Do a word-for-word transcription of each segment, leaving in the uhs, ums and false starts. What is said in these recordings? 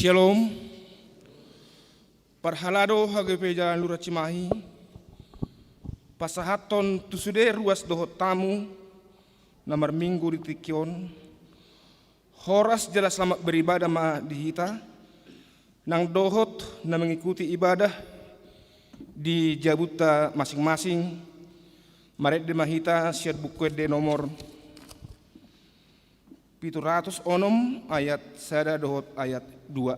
Syalom. Parhalado H G P Jalan Lurah Cimahi, pasahathon tu sude ruas dohot tamu na marminggu di tingki on, horas jala selamat beribadah ma di hita, nang dohot na mengikuti ibadah di jabunta masing-masing. Marende ma hita sian Buku Ende nomor pitu ratus onom ayat sada dohot ayat dua.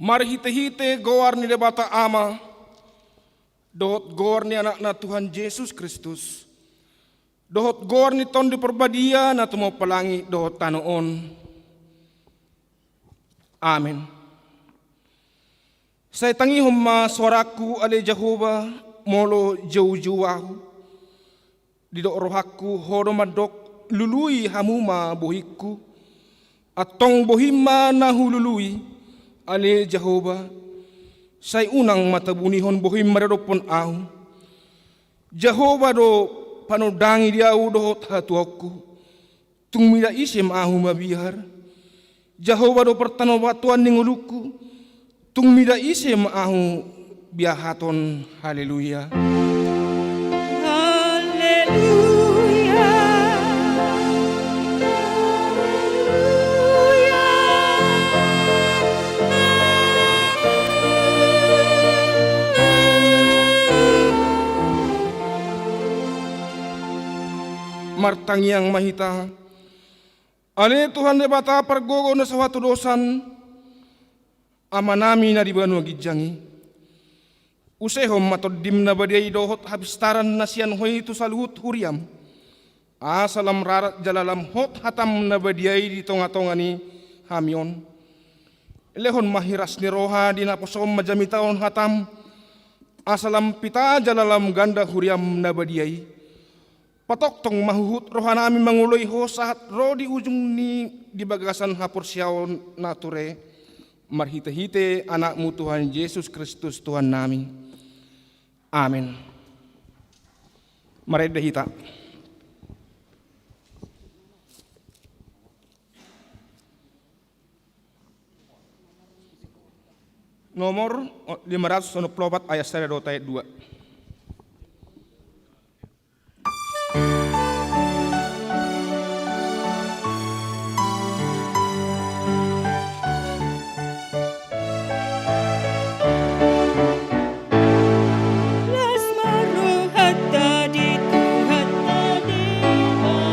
Marhitehite goar ni Debata Ama, dohot goar ni Anakna Tuhan Jesus Kristus, dohot goar ni Tondi Parbadia na tumompa langit dohot tano on. Amen. Sai tangihon ma soarangku, ale Jahowa, molo joujou ahu. Didok rohangku, ho do mandok, lului hamu ma bohingku. Antong bohim ma na hulului, ale Jahowa, sai unang ma tabunihon bohim maradophon ahu. Jahowa do panondangi di ahu dohot hatuaonku. Tung mida ise ma ahu mabiar? Jahowa do partanobatoan ni ngolungku. Tung mida ise ma ahu biahaton? Haleluya. Haleluya. Martangiang ma hita. Ale Tuhan Debata pargogo na so hatudosan, Amanami na di banua ginjang i, usehon ma Tondim na badia i dohot hapistaran na sian Ho i tu saluhut huriam, asa lam rarat jala lam hot hatam na badia i di tongatonga ni hami on. Lehon ma hiras ni roha di naposom manjamitahon hatam, asa lam pita jala lam ganda huriam na badia i. Patongtong ma huhut rohanami mangoloi Ho sahat ro di ujung ni di bagasan haporseaon na ture, marhitehite Anakmu Tuhan Jesus Kristus Tuhannami. Amen. Marende hita. Nomor lima ratus onom pulu opat ayat sada dohot ayat dua. Las ma rohanta di Tuhanta Debata.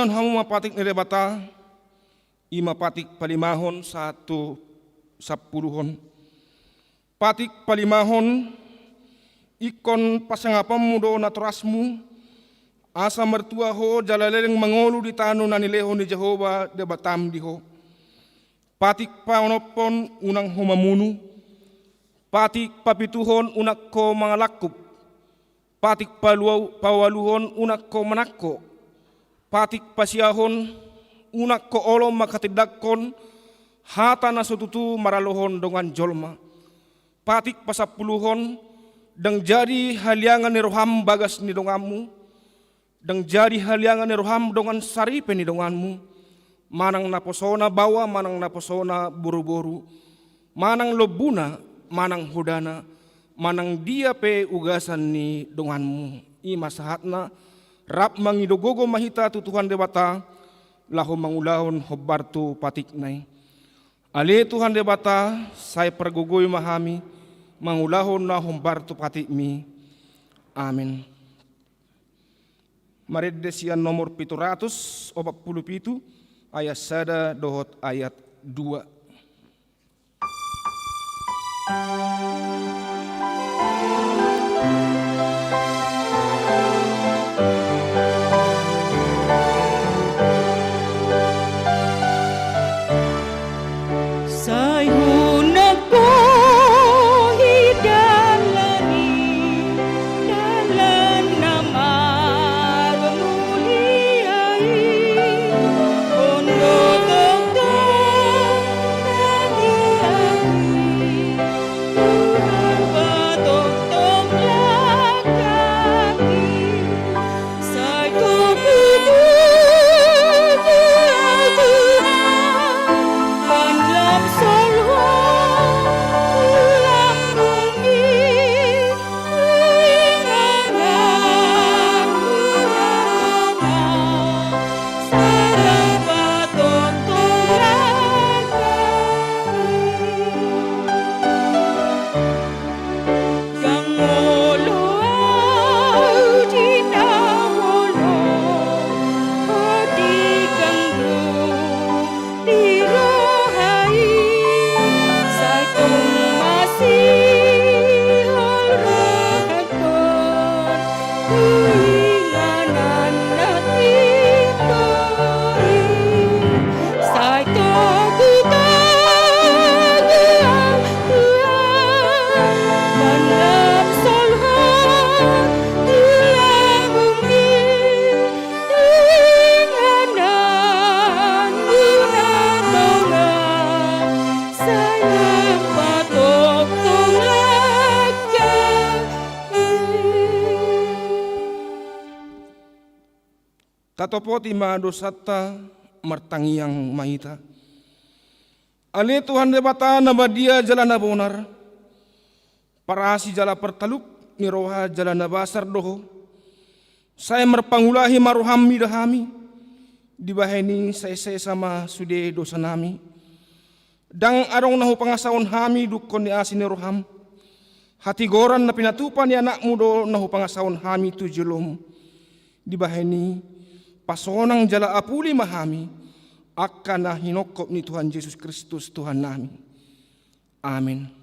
Hamu ma patik ni Debata, i ma patik palimahon sahat tu sampuluhon. Patik palimahon, ingkon pasangaponmu do natorasmu, asa martua ho jala leleng mangolu di tano na nilehon ni Jahowa Debatam di ho. Patik paonomhon, unang ho mamunu. Patik papituhon, unang ho mangalangkup. Patik paluau-, paualuhon, unang ho manangko. Patik pasiahon, unang ho olo manghatindanghon hata na so tutu maralohon dongan jolma. Patik pasampuluhon, ndang jadi haliangan ni roham bagas ni donganmu, ndang jadi haliangan ni roham dongan saripe ni donganmu, manang naposona baoa, manang naposona boruboru, manang lombuna, manang hodana, manang dia pe ugasan ni donganmu. I ma sahatna, rap mangido gogo ma hita tu Tuhan Debata, laho mangulahon hombar tu patikna i. Ale Tuhan Debata, sai pargogoi ma hami, mangulahon na hombar tu patikmi. Amin. Marende sian nomor pitu ratus opat pulu pitu, ayat sada dohot ayat dua. Sai unang bohi dalan i, dalan na marmulia i, on do tongtong na dia i, Tuhan patongtong langkangki. Sai togu-togu ahu Tuhan, lam solhot tu lambungmi, inganan muna ma, sai lam patongtong langkangmi. Ndang olo ahu di na holong, ho di ganggu di roha i, sai tung masihol rohangkon tu inganan na tindor i. Sai togu-togu ahu Tuhan, lam solhot tu lambungmi, inganan muna ma, sai lam patongtong langkangki. Tatopoti ma dosanta, martangiang ma hita. Ale Tuhan Debata na badia jala na bonar, parasi jala partalup ni roha jala na basar do Ho. Sai marpangulahi ma roham mida hami, dibahen i sai sesa ma sude dosanami. Ndang adong na hupangasahon hami dungkon ni asi ni roham. Hatigoran na pinatupa ni Anakmu do na hupangasahon hami tu joloM. Dibahen i, pasonang jala apuli ma hami, angka na hinongkop ni Tuhan Jesus Kristus Tuhannami. Amen.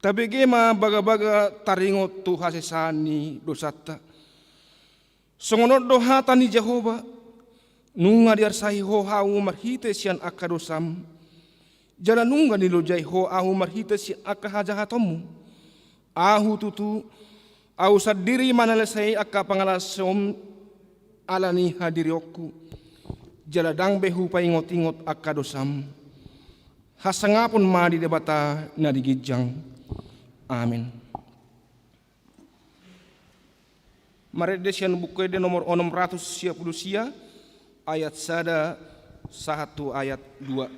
Tabege ma bagabaga taringot tu hasesaan ni dosanta. Songon on do hata ni Jahowa: Nunga diarsahi Ho ahu marhite sian angka dosam, jala nunga nilojai Ho ahu marhite sian angka hajahatonmu. Ahu tutu, ahu sandiri manalsai angka pangalasom ala ni hadirionku. jala ndang be hupaingot-ingot angka dosam. Hasangapon ma di Debata na di ginjang. Amen. Marende sian Buku Ende nomor onom ratus sia pulu sia, ayat sada sahat tu ayat dua.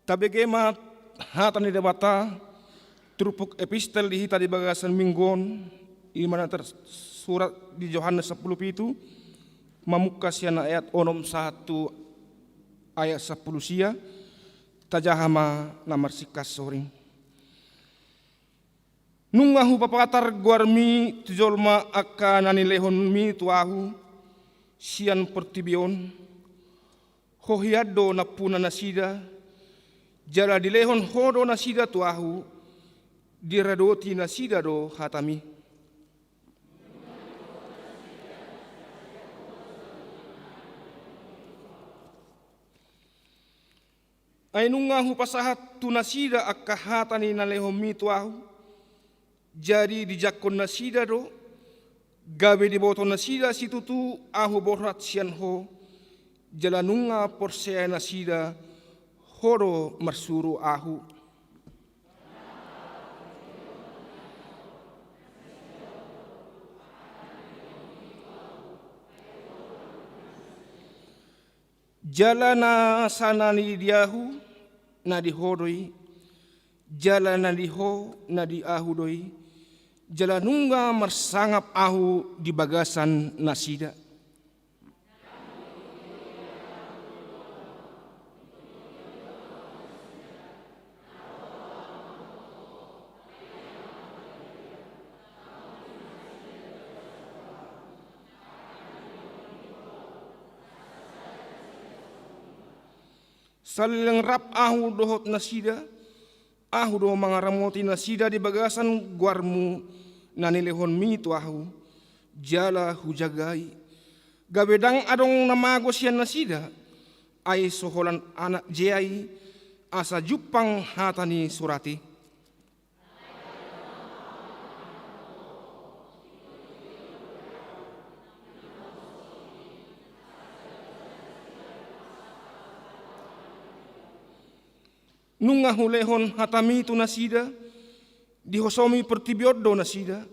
Tabege ma hata ni Debata, turpuk epistel di hita di bagasan minggu on, i ma na tersurat di Johannes sampulu pitu, mamungka sian ayat onom sahat tu ayat sampulu sia, tajaha ma na marsingkat soring. Nunga hupapatar goarmi tu jolma angka na nilehonmi tu ahu sian portibi on. Ho hian do nampuna nasida, jala dilehon ho do nasida tu ahu, diradoti nasida do hatami. Ai nunga hupasahat tu nasida angka hata ni na nilehonmi tu ahu, jadi dijangkon nasida do, gabe diboto nasida situtu ahu borhat sian ho, jala nunga porsea nasida ho do marsuru ahu. Jala nasa na di ahu, na di ho do i, jala na di ho, na di ahu do i, jala nunga marsangap ahu di bagasan nasida. Saleleng rap ahu dohot nasida, ahu do mangaramoti nasida di bagasan goarmu na nilehonmi tu ahu, jala hujagai, gabe ndang adong na mago sian nasida, ai so holan anak je ai, asa jumpang hata ni surat i. Nunga hulehon hatami tu nasida, dihosomi portibi on do nasida,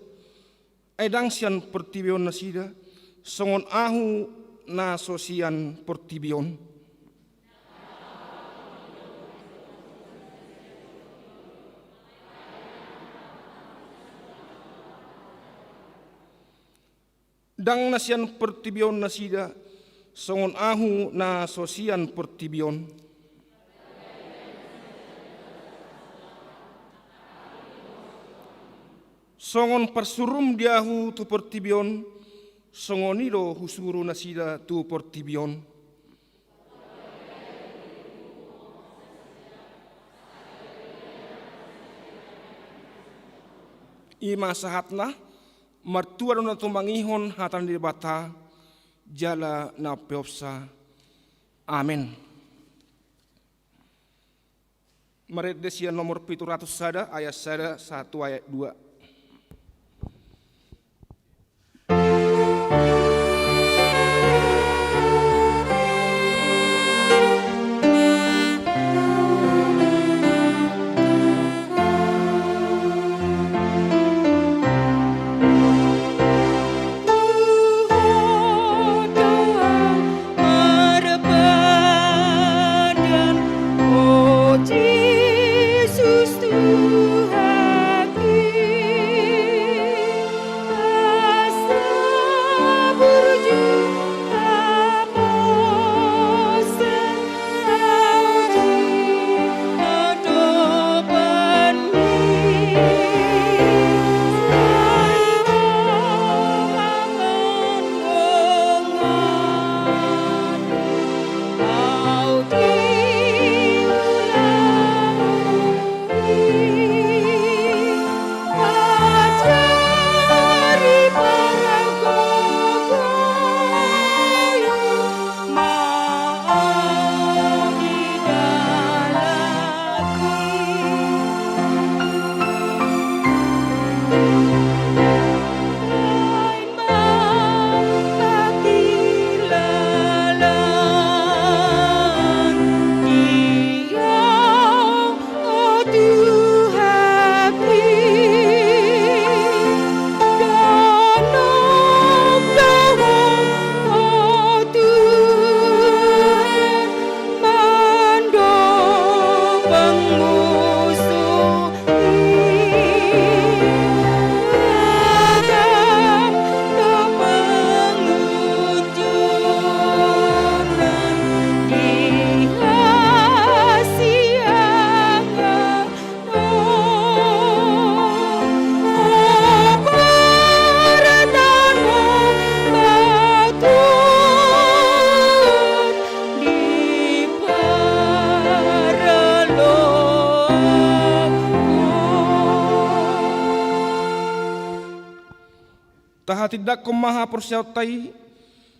ai ndang sian portibi on nasida, songon ahu na so sian portibi on. Ndang na sian portibi on nasida, songon ahu na so sian portibi on. Songon parsuruM di Ahu tu portibi on, songon i do Husuru nasida tu portibi on. I ma sahatna. Martua do na tumangihon hata ni Debata jala na umpeopsa. Amen. Marende sian nomor pitu ratus sada, ayat sada sahat tu ayat dua. Tuhan marpadan, o Jesus Tuhanki, asa burju haposan au di adopanMi. Tahatindangkon ma haporseaonta i,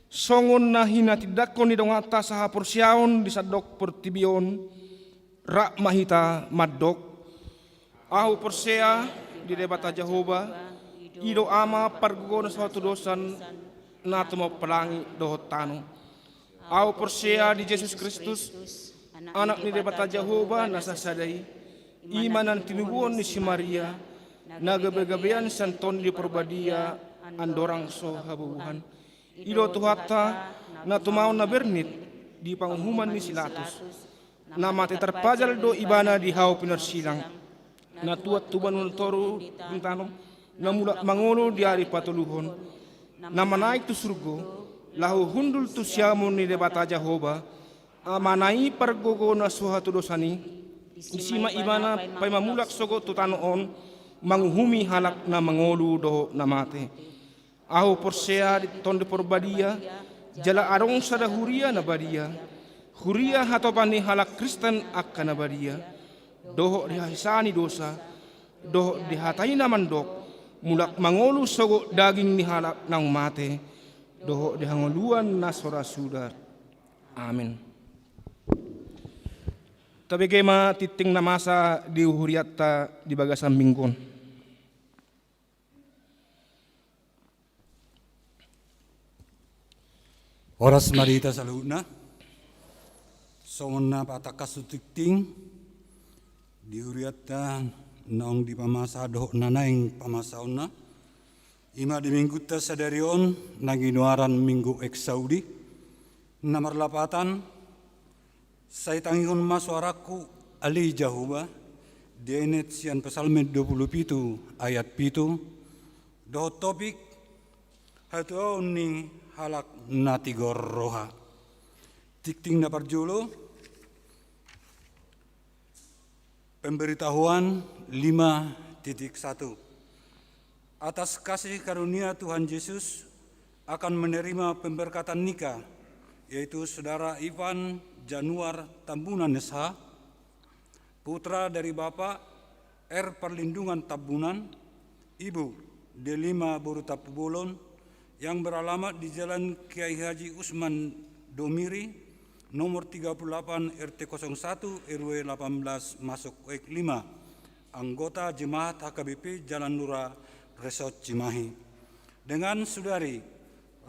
songon na hinatindangkon ni donganta sahaporseaon di sandok portibi on. Rap ma hita mandok. Ahu porsea di Debata Jahowa, i do Ama pargogo na so hatudosan, na tumompa langit dohot tano. Ahu porsea di Jesus Kristus, Anak ni Debata Jahowa na sasada i, i ma na tinubuhon ni si Maria, na gabegabean sian Tondi Porbadia, andorang so habubuhan. I do Tuhanta, na tumaon na bernit di panguhuman ni si Latus. Na mate tarpajal do Ibana di hau pinarsilang. Na tuat tu banua toru di tano, na mulak mangolu di ari patoluhon. Na manaek tu surgo, laho hundul tu siamun ni Debata Jahowa, Amana i pargogo na so hatudosan i. Disi ma Ibana paima mulak sogot tu tano on, manguhumi halak na mangolu dohot na mate. Ahu porsea di Tondi Porbadia, jala adong sada huria na badia. Huria hatopan ni halak Kristen angka na badia. Dohot di hahisaan ni dosa, dohot di hata i na mandok, mulak mangolu sogot daging ni halak naung mate, dohot di hangoluan na so ra suda. Amen. Tabege ma tingting na masa di hurianta di bagasan minggu on. Horas ma di hita saluhutna. Songon na patangkas tu tingting di hurianta naung dipamasa dohot na naeng pamasaonna, i ma di minggunta sadari on na ginoaran Minggu Exaudi, na marlapatan, Sai tangihon ma suarangku, ale Jahowa, dienet sian Psalmen dua pulu pitu ayat pitu, dohot topik, hatuaon ni halak na tigor roha. Tingting na parjolo, Pemberitahuan lima titik satu. Atas kasih karunia Tuhan Yesus akan menerima pemberkatan nikah, yaitu Saudara Ivan Januar Tambunan S H, putra dari Bapak R. Perlindungan Tambunan, Ibu Delima boru Tampubolon, yang beralamat di Jalan Kiai Haji Usman Domiri, nomor tiga puluh delapan, R T kosong satu, R W delapan belas, masuk W K lima, anggota jemaat H K B P Jalan Lura, Resort Cimahi. Dengan Saudari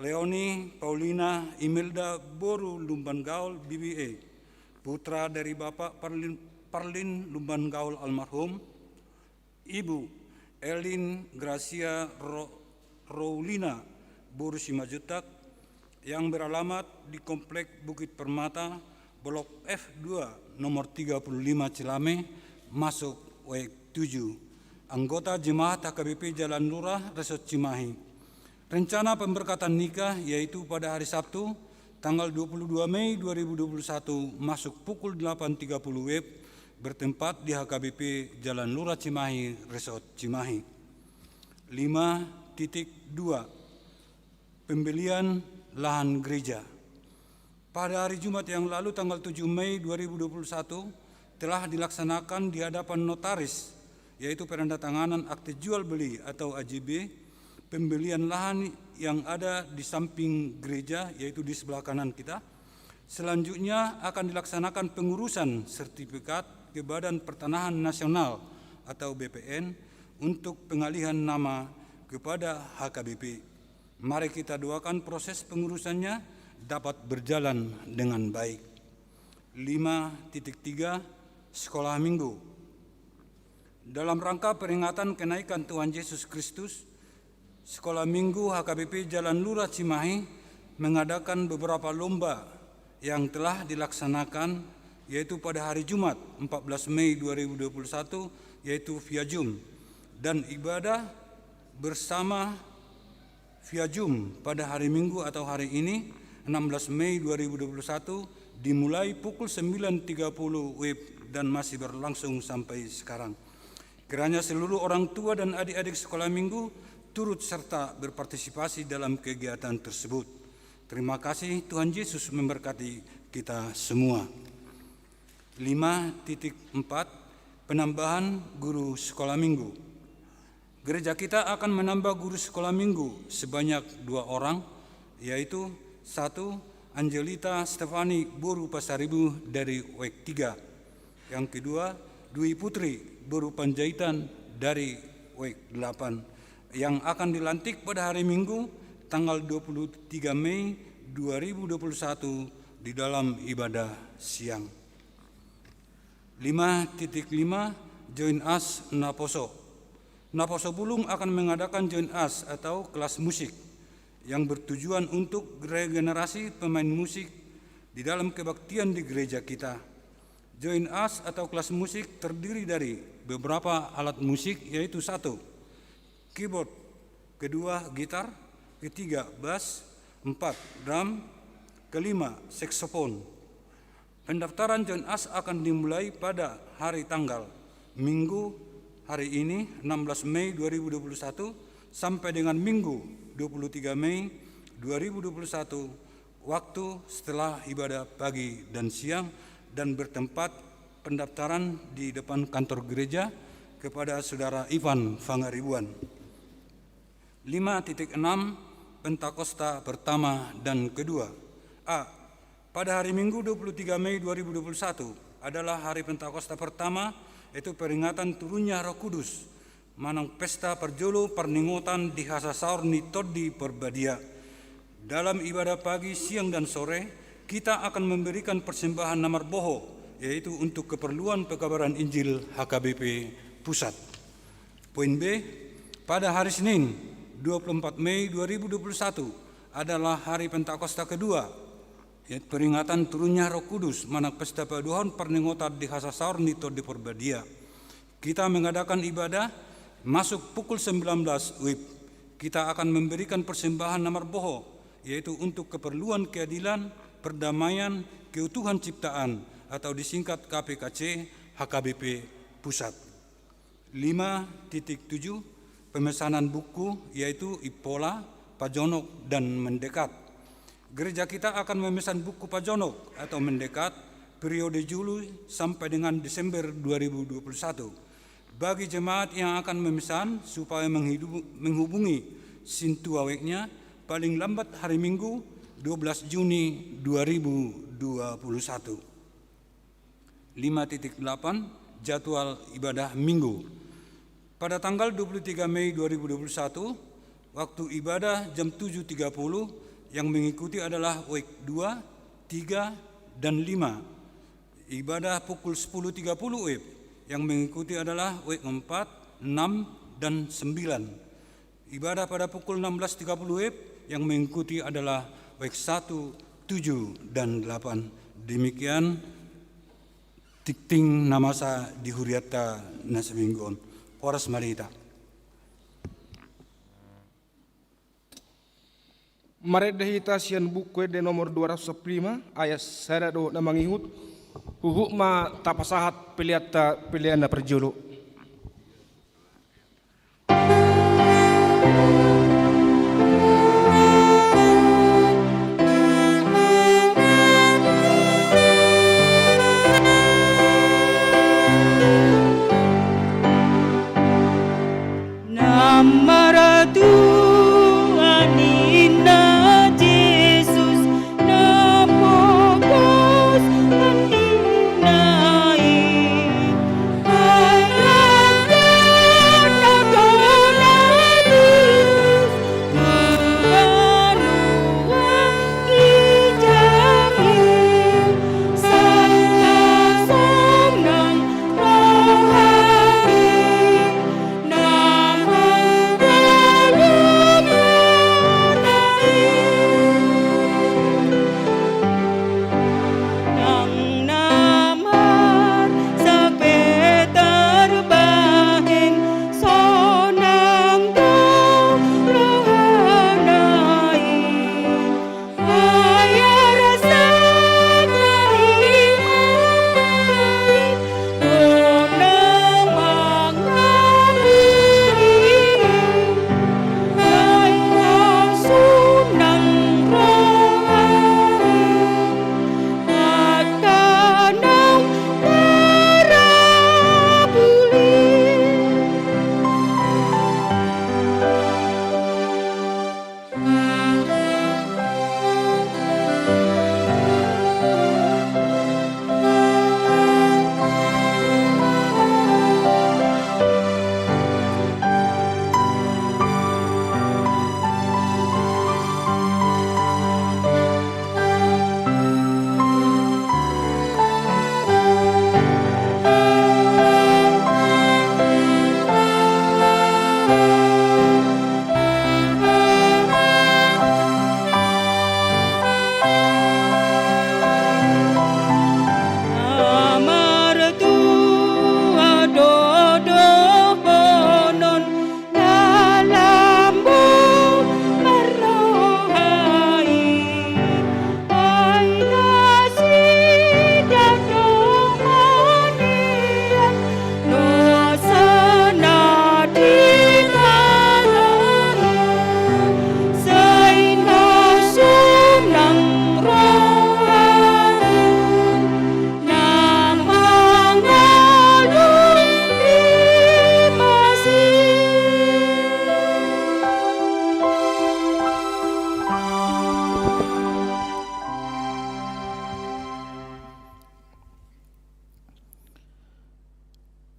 Leoni Paulina Imelda boru Lumban Gaol, B B A, putra dari Bapak Parlin, Parlin Lumban Gaol almarhum, Ibu Elin Gracia Ro, Roulina boru Simanjuntak, yang beralamat di Komplek Bukit Permata, Blok F dua, nomor tiga puluh lima Cilame, masuk W K tujuh, anggota jemaat H K B P Jalan Lura, Resort Cimahi. Rencana pemberkatan nikah yaitu pada hari Sabtu, tanggal dua puluh dua Mei dua ribu dua puluh satu, masuk pukul delapan tiga puluh W I B, bertempat di H K B P Jalan Lura Cimahi, Resort Cimahi. Lima titik dua, pembelian lahan gereja. Pada hari Jumat yang lalu, tanggal tujuh Mei dua ribu dua puluh satu, telah dilaksanakan di hadapan notaris, yaitu penandatanganan akte jual beli atau A J B, pembelian lahan yang ada di samping gereja, yaitu di sebelah kanan kita. Selanjutnya akan dilaksanakan pengurusan sertifikat ke Badan Pertanahan Nasional atau B P N untuk pengalihan nama kepada H K B P. Mari kita doakan proses pengurusannya dapat berjalan dengan baik. Lima titik tiga, Sekolah Minggu. Dalam rangka peringatan kenaikan Tuhan Yesus Kristus, Sekolah Minggu H K B P Jalan Lura Cimahi mengadakan beberapa lomba yang telah dilaksanakan, yaitu pada hari Jumat, empat belas Mei dua ribu dua puluh satu, yaitu via Zoom, dan ibadah bersama via Zoom pada hari Minggu atau hari ini, enam belas Mei dua ribu dua puluh satu, dimulai pukul sembilan tiga puluh W I B dan masih berlangsung sampai sekarang. Kiranya seluruh orang tua dan adik-adik Sekolah Minggu turut serta berpartisipasi dalam kegiatan tersebut. Terima kasih, Tuhan Yesus memberkati kita semua. Lima titik empat, penambahan guru Sekolah Minggu. Gereja kita akan menambah guru Sekolah Minggu sebanyak dua orang, yaitu satu, Angelita Stefani boru Pasaribu dari W I B tiga. Yang kedua, Dwi Putri boru Panjaitan dari W I B delapan, yang akan dilantik pada hari Minggu, tanggal dua puluh tiga Mei dua ribu dua puluh satu, di dalam ibadah siang. Lima titik lima, Join Us Naposo. Naposo Bulung akan mengadakan Join Us atau kelas musik yang bertujuan untuk regenerasi pemain musik di dalam kebaktian di gereja kita. Join Us atau kelas musik terdiri dari beberapa alat musik, yaitu satu, keyboard, kedua, gitar, ketiga, bass, empat, drum, kelima, saxophone. Pendaftaran Join Us akan dimulai pada hari tanggal Minggu hari ini, enam belas Mei dua ribu dua puluh satu, sampai dengan Minggu, dua puluh tiga Mei dua ribu dua puluh satu, waktu setelah ibadah pagi dan siang, dan bertempat pendaftaran di depan kantor gereja kepada Saudara Ivan Pangaribuan. Lima titik enam, Pentakosta pertama dan kedua. A. Pada hari Minggu, dua puluh tiga Mei dua ribu dua puluh satu, adalah hari Pentakosta pertama, yaitu peringatan turunnya Roh Kudus, manang pesta parjolo parningotan di hasasaor ni Tondi Parbadia. Dalam ibadah pagi, siang, dan sore, kita akan memberikan persembahan na marboho, yaitu untuk keperluan pekabaran Injil H K B P Pusat. Poin B, pada hari Senin, dua puluh empat Mei dua ribu dua puluh satu, adalah hari Pentakosta kedua, yaitu peringatan turunnya Roh Kudus, manang pesta paduahon parningotan di hasasaor ni Tondi Parbadia. Kita mengadakan ibadah masuk pukul sembilan belas W I B. Kita akan memberikan persembahan na marboho, yaitu untuk keperluan keadilan, perdamaian, keutuhan ciptaan, atau disingkat K P K C, H K B P Pusat. Lima titik tujuh, pemesanan buku, yaitu Impola, Pajonok, dan Mendekat. Gereja kita akan memesan buku Pajonok atau Mendekat periode Juli sampai dengan Desember dua ribu dua puluh satu. Bagi jemaat yang akan memesan, supaya menghidu-, menghubungi sintua webnya paling lambat hari Minggu, dua belas Juni dua ribu dua puluh satu. Lima titik delapan, jadwal ibadah Minggu. Pada tanggal dua puluh tiga Mei dua ribu dua puluh satu, waktu ibadah jam tujuh tiga puluh, yang mengikuti adalah web dua, tiga, dan lima. Ibadah pukul sepuluh tiga puluh web, yang mengikuti adalah web empat, enam, dan sembilan. Ibadah pada pukul enam belas tiga puluh web, yang mengikuti adalah web satu, tujuh, dan delapan. Demikian tingting na masa di hurianta na saminggu on. Horas ma di hita. Marende hita sian Buku Ende nomor dua ratus lima, ayat sada dohot na mangihut. Huhut ma tapasahat peleanta, pelean na parjolo. Na martua ninna Jesus, na pogos tandinna i. Ai angka na gona di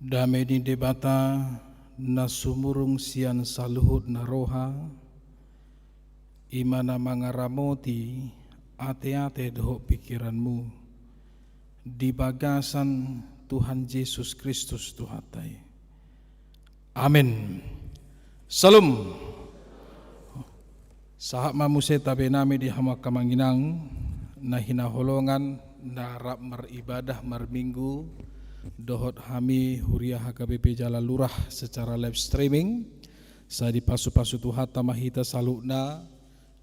Dame ni Debata na sumurung sian saluhut na roha, i ma na mangaramoti ateate dohot pingkiranmu di bagasan Tuhan Jesus Kristus Tuhanta i. Amen. Syalom. Sahat ma muse tabe nami di hamu angka amang inang na hinaholongan na rap maribadah marminggu dohot hami huria H K B P Jalalurah secara live streaming. Sai dipasupasu Tuhanta ma hita saluhutna,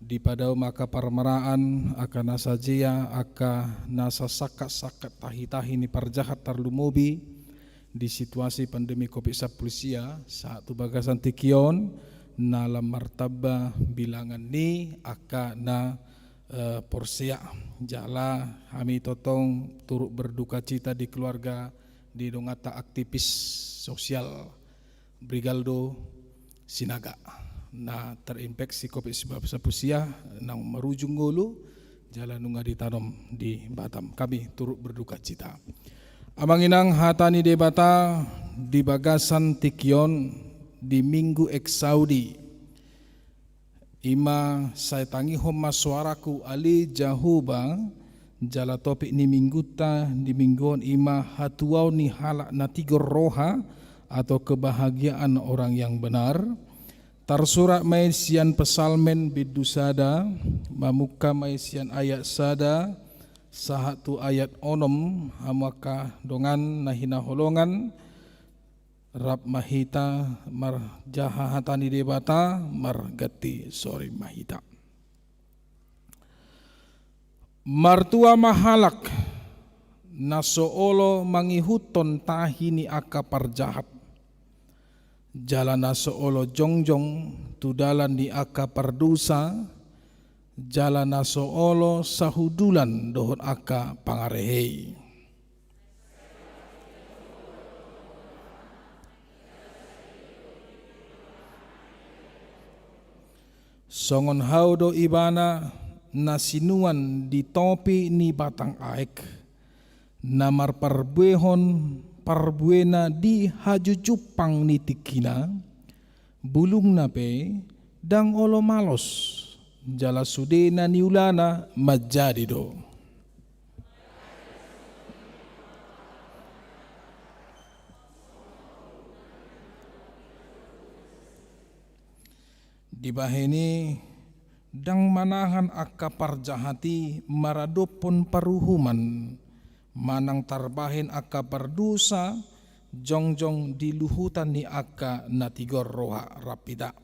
dipadao ma angka parmaraan, angka na sajea, angka na sasangkatsangkat tahitahi ni parjahat tarlumobi Di situasi pandemi covid sampulu sia, sahat tu bagasan tingki on, na lam martamba bilangan ni angka na, eh, porsea. Jala hami tongtong turut berdukacita di keluarga di donganta aktivis sosial Brigaldo Sinaga, na terinfeksi covid sampulu sia, na marujung ngolu, jala nunga ditanom di Batam. Kami turut berdukacita. Amang inang, hata ni Debata di bagasan tingki on di Minggu Exaudi. Ima sai tangihon ma soaraku ale Jahowa, jala topik ni minggunta di minggu on ima hatuaon ni halak na tigor roha atau kebahagiaan orang yang benar. Tarsurat ma i sian Psalmen bindu sada, mamungka ma i sian ayat sada, sahat tu ayat onom, hamu angka dongan na hinaholongan, rap ma hita marjaha hata ni Debata, marganti sori ma hita. Martua ma halak, na so olo mangihuthon tahi ni angka parjahat. Jala na so olo jongjong tu dalan ni angka pardosa, jala na so olo sahundulan dohot angka pangarehei. Songon hau do ibana na sinuan di topi ni batang aek, na marparbuehon parbuena di hajujumpang ni tingkina, bulungna pe ndang olo malos, jala sude na niulana manjadi do. Dibahen i, ndang manahan angka parjahat i maradophon paruhuman, manang tarbahen angka pardosa jongjong di luhutan ni angka na tigor roha, rap hita.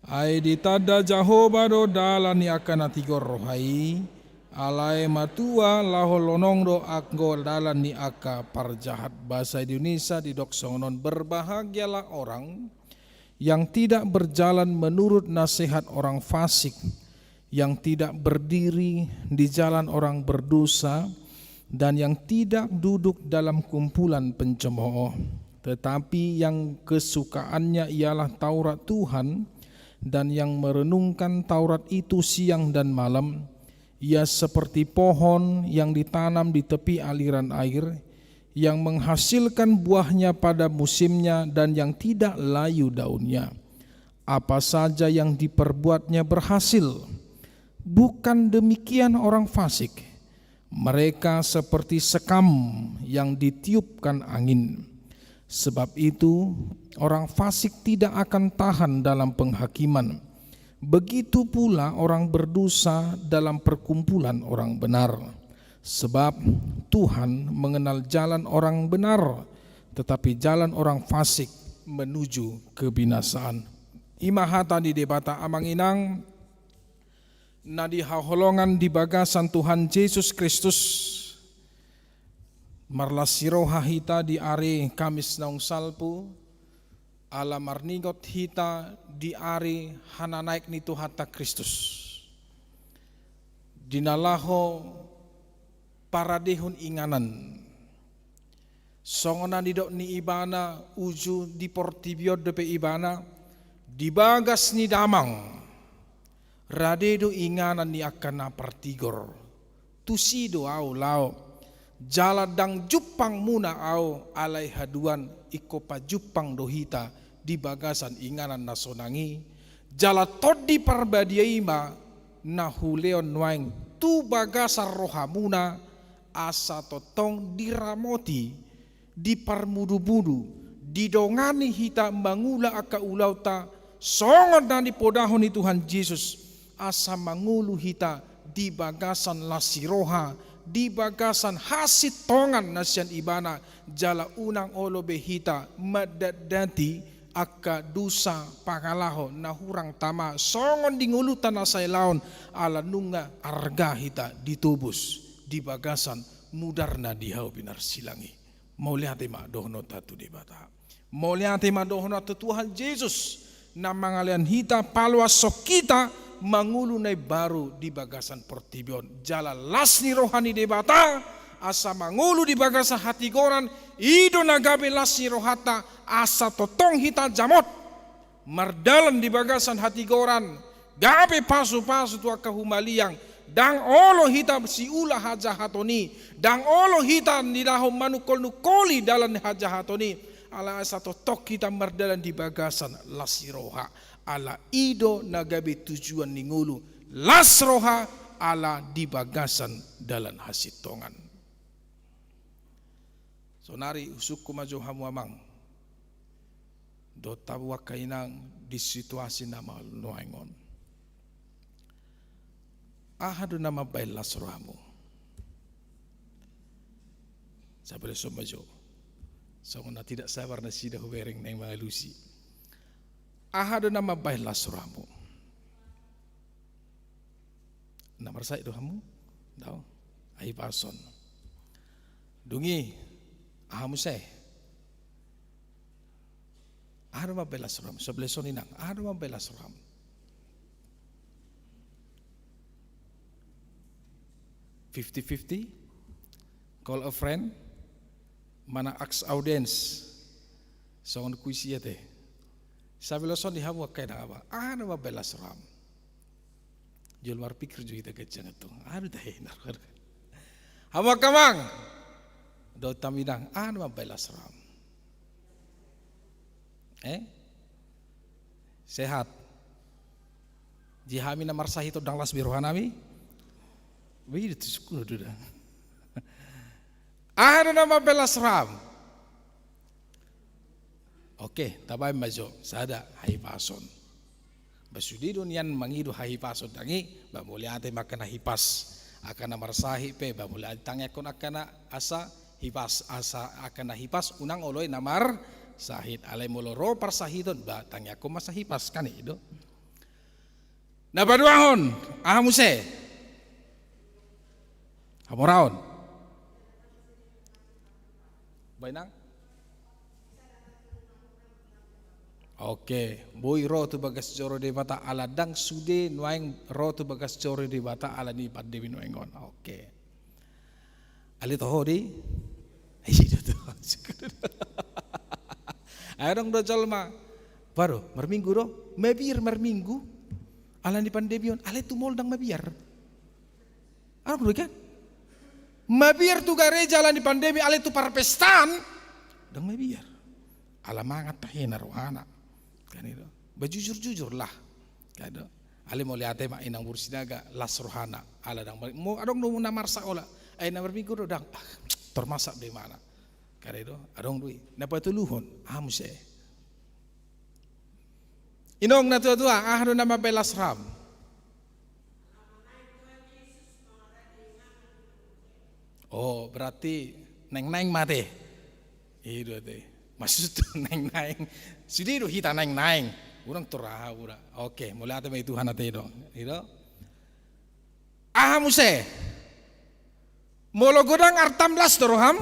Ai ditanda Jahowa do dalan ni angka na tigor roha i, alai matua laho lonong do anggo dalan ni angka parjahat. Bahasa Indonesia didok songon on, berbahagialah orang yang tidak berjalan menurut nasihat orang fasik, yang tidak berdiri di jalan orang berdosa, dan yang tidak duduk dalam kumpulan pencemooh. Tetapi yang kesukaannya ialah Taurat Tuhan, dan yang merenungkan Taurat itu siang dan malam. Ia seperti pohon yang ditanam di tepi aliran air, yang menghasilkan buahnya pada musimnya dan yang tidak layu daunnya. Apa saja yang diperbuatnya berhasil. Bukan demikian orang fasik. Mereka seperti sekam yang ditiupkan angin. Sebab itu, orang fasik tidak akan tahan dalam penghakiman. Begitu pula orang berdosa dalam perkumpulan orang benar. Sebab Tuhan mengenal jalan orang benar, tetapi jalan orang fasik menuju kebinasaan. Ima hata ni Debata, amang inang na hinaholongan di bagasan Tuhan Jesus Kristus. Marlas ni roha hita di ari Kamis naung salpu, ala marningot hita di ari hananaek ni Tuhanta Kristus, di na laho paradehon inganan. Songon na nidok ni Ibana, uju di portibi on dope Ibana, di bagas ni damang rade do inganan ni angka na partigor. Tusi do Ahu laho, jala ndang jumpang muna Ahu, alai haduan ingkon pajumpang do hita di bagasan inganan na sonang i. Jala Tondi Parbadia i ma na hulehon nuaeng tu bagasan rohamuna, asa tongtong diramoti, diparmudu-mudu, didongani hita mangula angka ulaonta songon na nipodahon ni Tuhan Jesus, asa mangolu hita di bagasan las ni roha, di bagasan hasintongan na sian Ibana, jala unang olo be hita mandatdati angka dosa pangalaho na hurang tama songon di ngolunta na sailaon, ala nunga arga hita ditobus di bagasan mudarna di hau pinarsilang i. Mauliate ma dohononta tu Debata. Mauliate ma dohononta tu Tuhan Jesus, na mangalehon hita, paloashon hita mangolu na imbaru di bagasan portibi on. Jala las ni roha ni Debata, asa mangolu di bagasan hatigoran, i do na gabe las ni rohanta, asa tongtong hita jamot. Mardalan di bagasan hatigoran, gabe pasupasu tu angka humaliang, ndang olo hita siula hajahaton i, ndang olo hita dilehon manungkolnungkoli dalan ni hajahaton i, ala asa tongtong hita mardalan di bagasan las ni roha, ala i do na gabe tujuan ni ngolu, las roha, ala di bagasan dalan hasintongan. Saonari husungkun ma jo hamu amang dohot hamu angka inang di situasi na maol nuaeng on. Aha do na mambahen las rohamu? Saboloson ma jo. Songon na tidak sabar nasida hubereng naeng mangalusi. Aha do na mambahen las rohamu? Na marsahit do hamu? Dao. Hahipason. Dung i, aha muse? Aha do mambahen las roham? Saboloson inang, aha do mambahen las roham? Fifty fifty? Call a friend? Manang ask audience? Songon kuis i ate. Saboloson di hamu angka inang amang, aha do mambahen las roham? Jolo marpikir jo hita ganjang antong. Aha do tahe na roha. Hamu angka amang dohot hamu inang, aha do mambahen las roham? Eh? Sehat. Di hami na marsahit on ndang las be rohanami? Boi do tu sungkun do da. Aha do na mambahen las roham? Oke, tabaen ma jo, sada, hahipason. Ba sude do nian mangido hahipason, ndang i? Ba mauliate ma angka na hipas, angka na marsahit pe, ba mauliate tangiangkon angka na asa hipas, asa angka na hipas unang olo i na marsahit. Alai molo ro parsahiton, ba tangiangkon ma asa hipas, kan i do. Na paduahon, aha muse? Hamoraon. Ba inang? Oke, boi ro tu bagas joro ni Debata ala ndang sude nuaeng ro tu bagas joro ni Debata ala ni pandemi nuaeng on. Oke. Ale toho di? Ai si do toho. Ai adong do jolma. Baru, marminggu do? Mabiar marminggu. Ala ni pandemi on, ale tu mall ndang mabiar. Adong do i kan? Mabiar tu gareja ala ni pandemi, ale tu parpestaan ndang mabiar. Ala mangan tahe na rohana. Kan i do. Ba jujur-jujur lah. Kan i do. Ale mauliate ma inang boru Sinaga, las rohana. Ala ndang mar-, mo adong do na marsak ola. Ai na marminggu do ndang. Ah, tormasap do imana. Kan i do. Adong do i. Na patoluhon, aha muse? Inong na tua-tua, aha do na mambahen las roham? Oh, berarti naeng-naeng ma ate. I do ate. Maksud tu naeng-naeng. Sude do hita naeng-naeng. Unang tu raha ura. Oke, mauliate ma i Tuhan ate do. I do. Aha muse? Molo godang artam las do roham?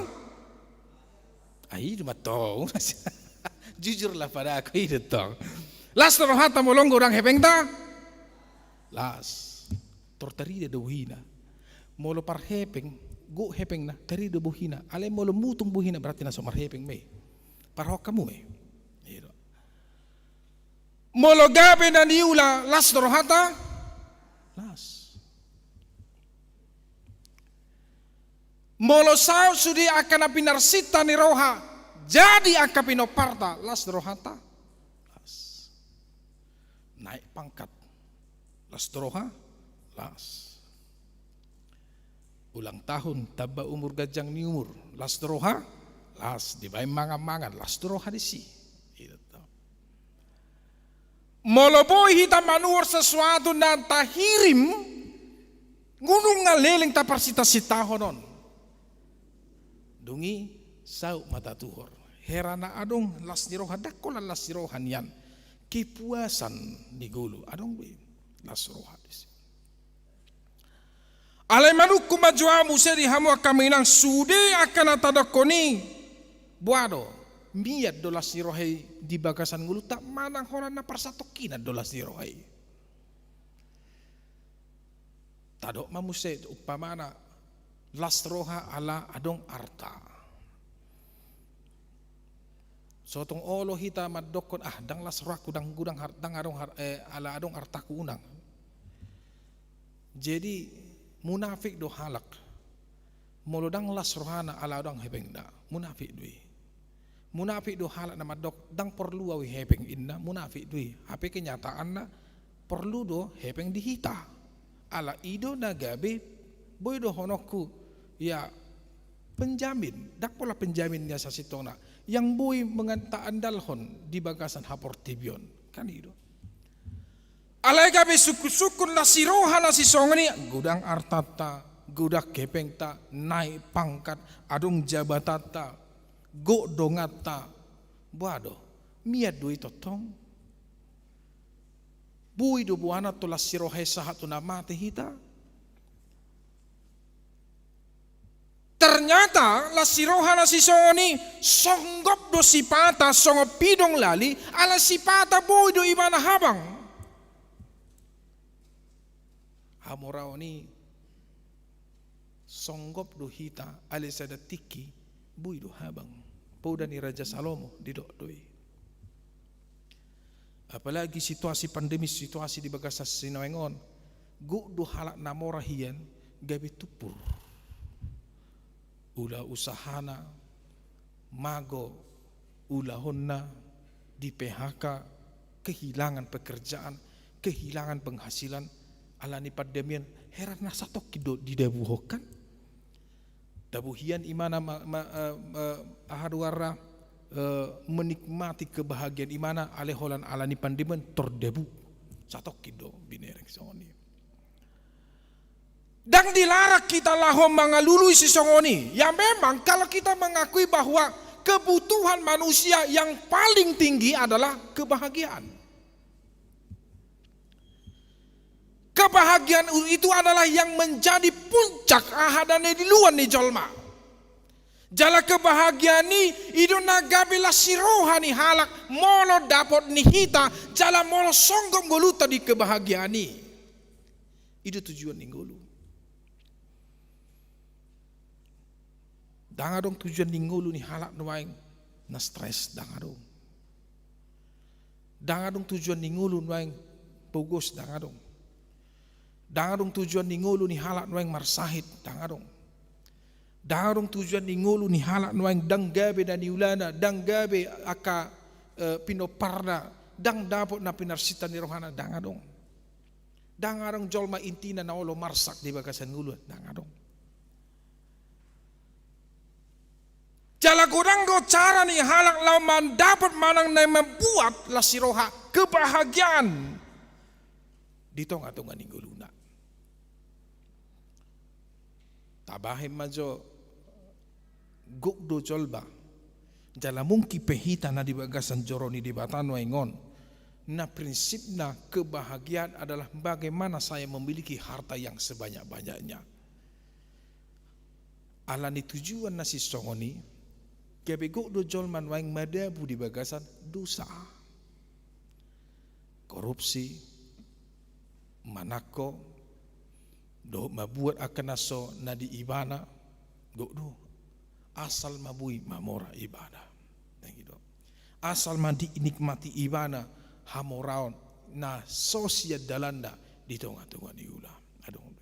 Ai i do ma tong. Jujur lah padaku i do tong. Las do rohanta molo godang hepengta? Las. Tor tarida do bohina. Molo parhepeng, gok hepengna, tarida do bohina. Alai molo mutung bohina berarti na so marhepeng ma i. Parhok hamu ma i. I do. Molo gabe na niula las do rohanta? Las. Molo saut sude angka na pinarsinta ni roha jadi angka pinomparta, las do rohanta? Las. Naek pangkat, las do roha? Las. Ulang tahun, tamba umur, ganjang ni umur, las do roha? Las. Dibaen mangan-mangan, las do roha disi. I do tong. Molo boi hita manuhor sesuatu na tahirim, nunga leleng taparsinta-sintahon on. Dung i saut ma tatuhor. Hera na adong las ni roha, ndang holan las ni roha nian. Kepuasan ni ngolu, adong be las roha disi. Alai manungkun ma jo au muse di hamu angka inang, sude angka na tadokkon i, Boha do, mian do las ni roha i di bagasan ngolunta manang holan na parsatongkinan do las ni roha i. Tadok ma muse umpamana las roha ala adong arta. So tung olo hita mandokkon, ah, ndang las rohangku, ndang godang har-, ndang adong har-, eh, ala adong artaku, unang. Jadi, munafik do halak. Molo ndang las rohana ala adong hepengna, munafik do i. Munafik do halak na mandok, ndang porlu au i hepeng inna, munafik do i. Hape kenyataanna porlu do hepeng di hita. Ala i do na gabe, boi dohononku, ya, penjamin, ndang pola penjamin ni sasintongna, yang boi manganta andalhon di bagasan haportibion. Kan i do. Alai gabe sungkun-sungkun las ni roha na sisongon i, godang artanta, godang hepengta, naek pangkat, adong jabatanta, gok donganta, boha do, mian do i tongtong. Boi do boanan tu las ni roha i sahat tu na mate hita. Ternyata las ni roha na sisongon i songgop do sipata songon pidong lali, ala sipata boi do ibana habang. Hamoraon i songgop do hita, alai sada tingki boi do habang. Poda ni Raja Salomo didok do i. Apalagi situasi pandemi, situasi di bagasan sinaeng on, gok do halak na mora hian gabe tumpur. Ula usahana, mago ulahonna, di P H K, kehilangan pekerjaan, kehilangan penghasilan, ala ni pandemi on, heran na satongkin do didabuhon kan. Dabu hian ibana ma-, ma-, eh, eh, aha do arra, eh, menikmati kebahagiaan ibana, alai holan ala ni pandemi on tor dabu. Satongkin do binereng songon i. Ndang dilarang kita laho mangalului sisongon i. Ya memang kalau kita mengakui bahwa kebutuhan manusia yang paling tinggi adalah kebahagiaan. Kebahagiaan itu adalah yang menjadi puncak aha na niuluan ni jolma. Jala kebahagiaan i, i do na gabe las ni roha ni halak, molo dapot ni hita, jala molo songgop ngolunta di kebahagiaan i. I do tujuan ni ngolu. Ndang adong tujuan ni ngolu ni halak nuaeng na stres, ndang adong. Ndang adong tujuan ni ngolu nuaeng pogos, ndang adong. Ndang adong tujuan ni ngolu ni halak nuaeng marsahit, ndang adong. Ndang adong tujuan ni ngolu ni halak nuaeng ndang gabe na niulana, ndang gabe angka, eh, pinomparna, ndang dapot na pinarsinta ni rohana, ndang adong. Ndang adong jolma intina na olo marsak di bagasan ngolu, ndang adong. Jala godang do cara ni halak laho mandapot manang na mambuat las ni roha kebahagiaan di tonga-tonga ni ngoluna. Tabahen ma jo, gok do jolma. Jala mungkin pe hita na di bagasan joro ni Debata nuaeng on, na prinsipna kebahagiaan adalah bagaimana saya memiliki harta yang sebanyak-banyaknya. Ala ni tujuan na sisongon i, gabe gok do jolma nuaeng madabu di bagasan dosa. Korupsi, manangko, dohot mambuat angka na so na di ibana, gok do. Asal ma boi mamora ibana. Nah, gitu. Asal ma dinikmati ibana hamoraon na so sian dalanna di tonga-tonga ni ula. Adong do.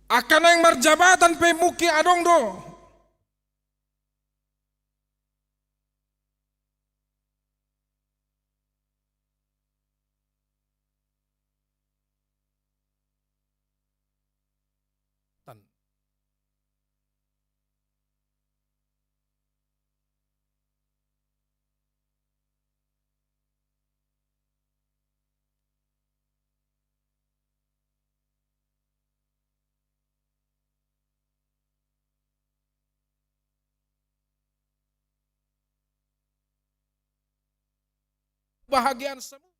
Angka naeng marjabatan pe mungkin adong do. Tan. Bahagian semua.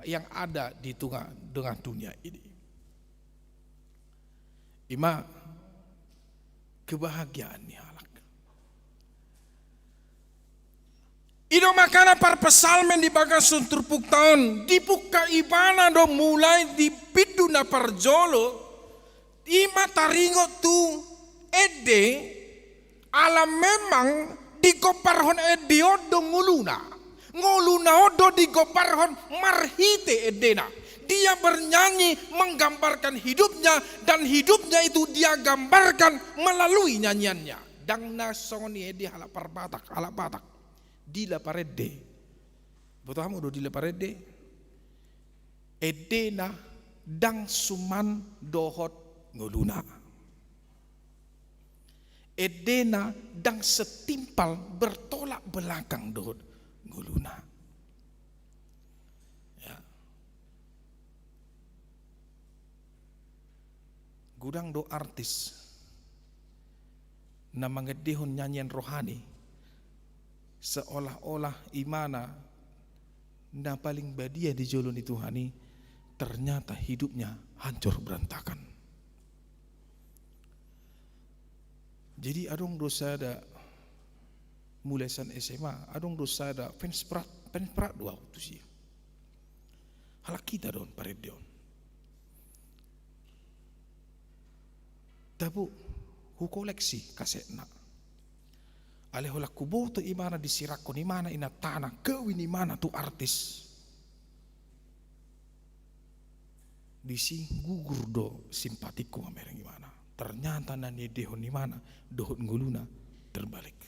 yang ada di tengah, tengah dunia ini. Ima kebahagiaan ni halak. I do makana parpsalmen di bagasan turpukta on, dibungka ibana do mulai di bindu na parjolo, ima taringot tu ende, ala memang digombarhon ende on do ngoluna. Ngoluna on do digombarhon marhite endena. Dia bernyanyi menggambarkan hidupnya, dan hidupnya itu dia gambarkan melalui nyanyiannya. Ndang na songon i ende halak parbatak, halak Batak. Dila parende. Boto hamu do dila parende? Endena ndang suman dohot ngoluna. Endena ndang setimpal, bertolak belakang dohot ngoluna. Ya. Godang do artis na mangendehon nyanyian rohani, seolah-olah imana na paling badia di jolo ni Tuhan i, ternyata hidupnya hancur berantakan. Jadi adong do sada, mulai sian S M A, adong do sada fans berat, fans berat do ahu tusi. Halak hita do on, parende on. Tabo, hukoleksi kasetna. Alai holan huboto imana disirangkon imana inantana, kawin imana tu artis. Disi gugur do simpatiku mamereng imana. Ternyata na niendehon imana dohot ngoluna terbalik.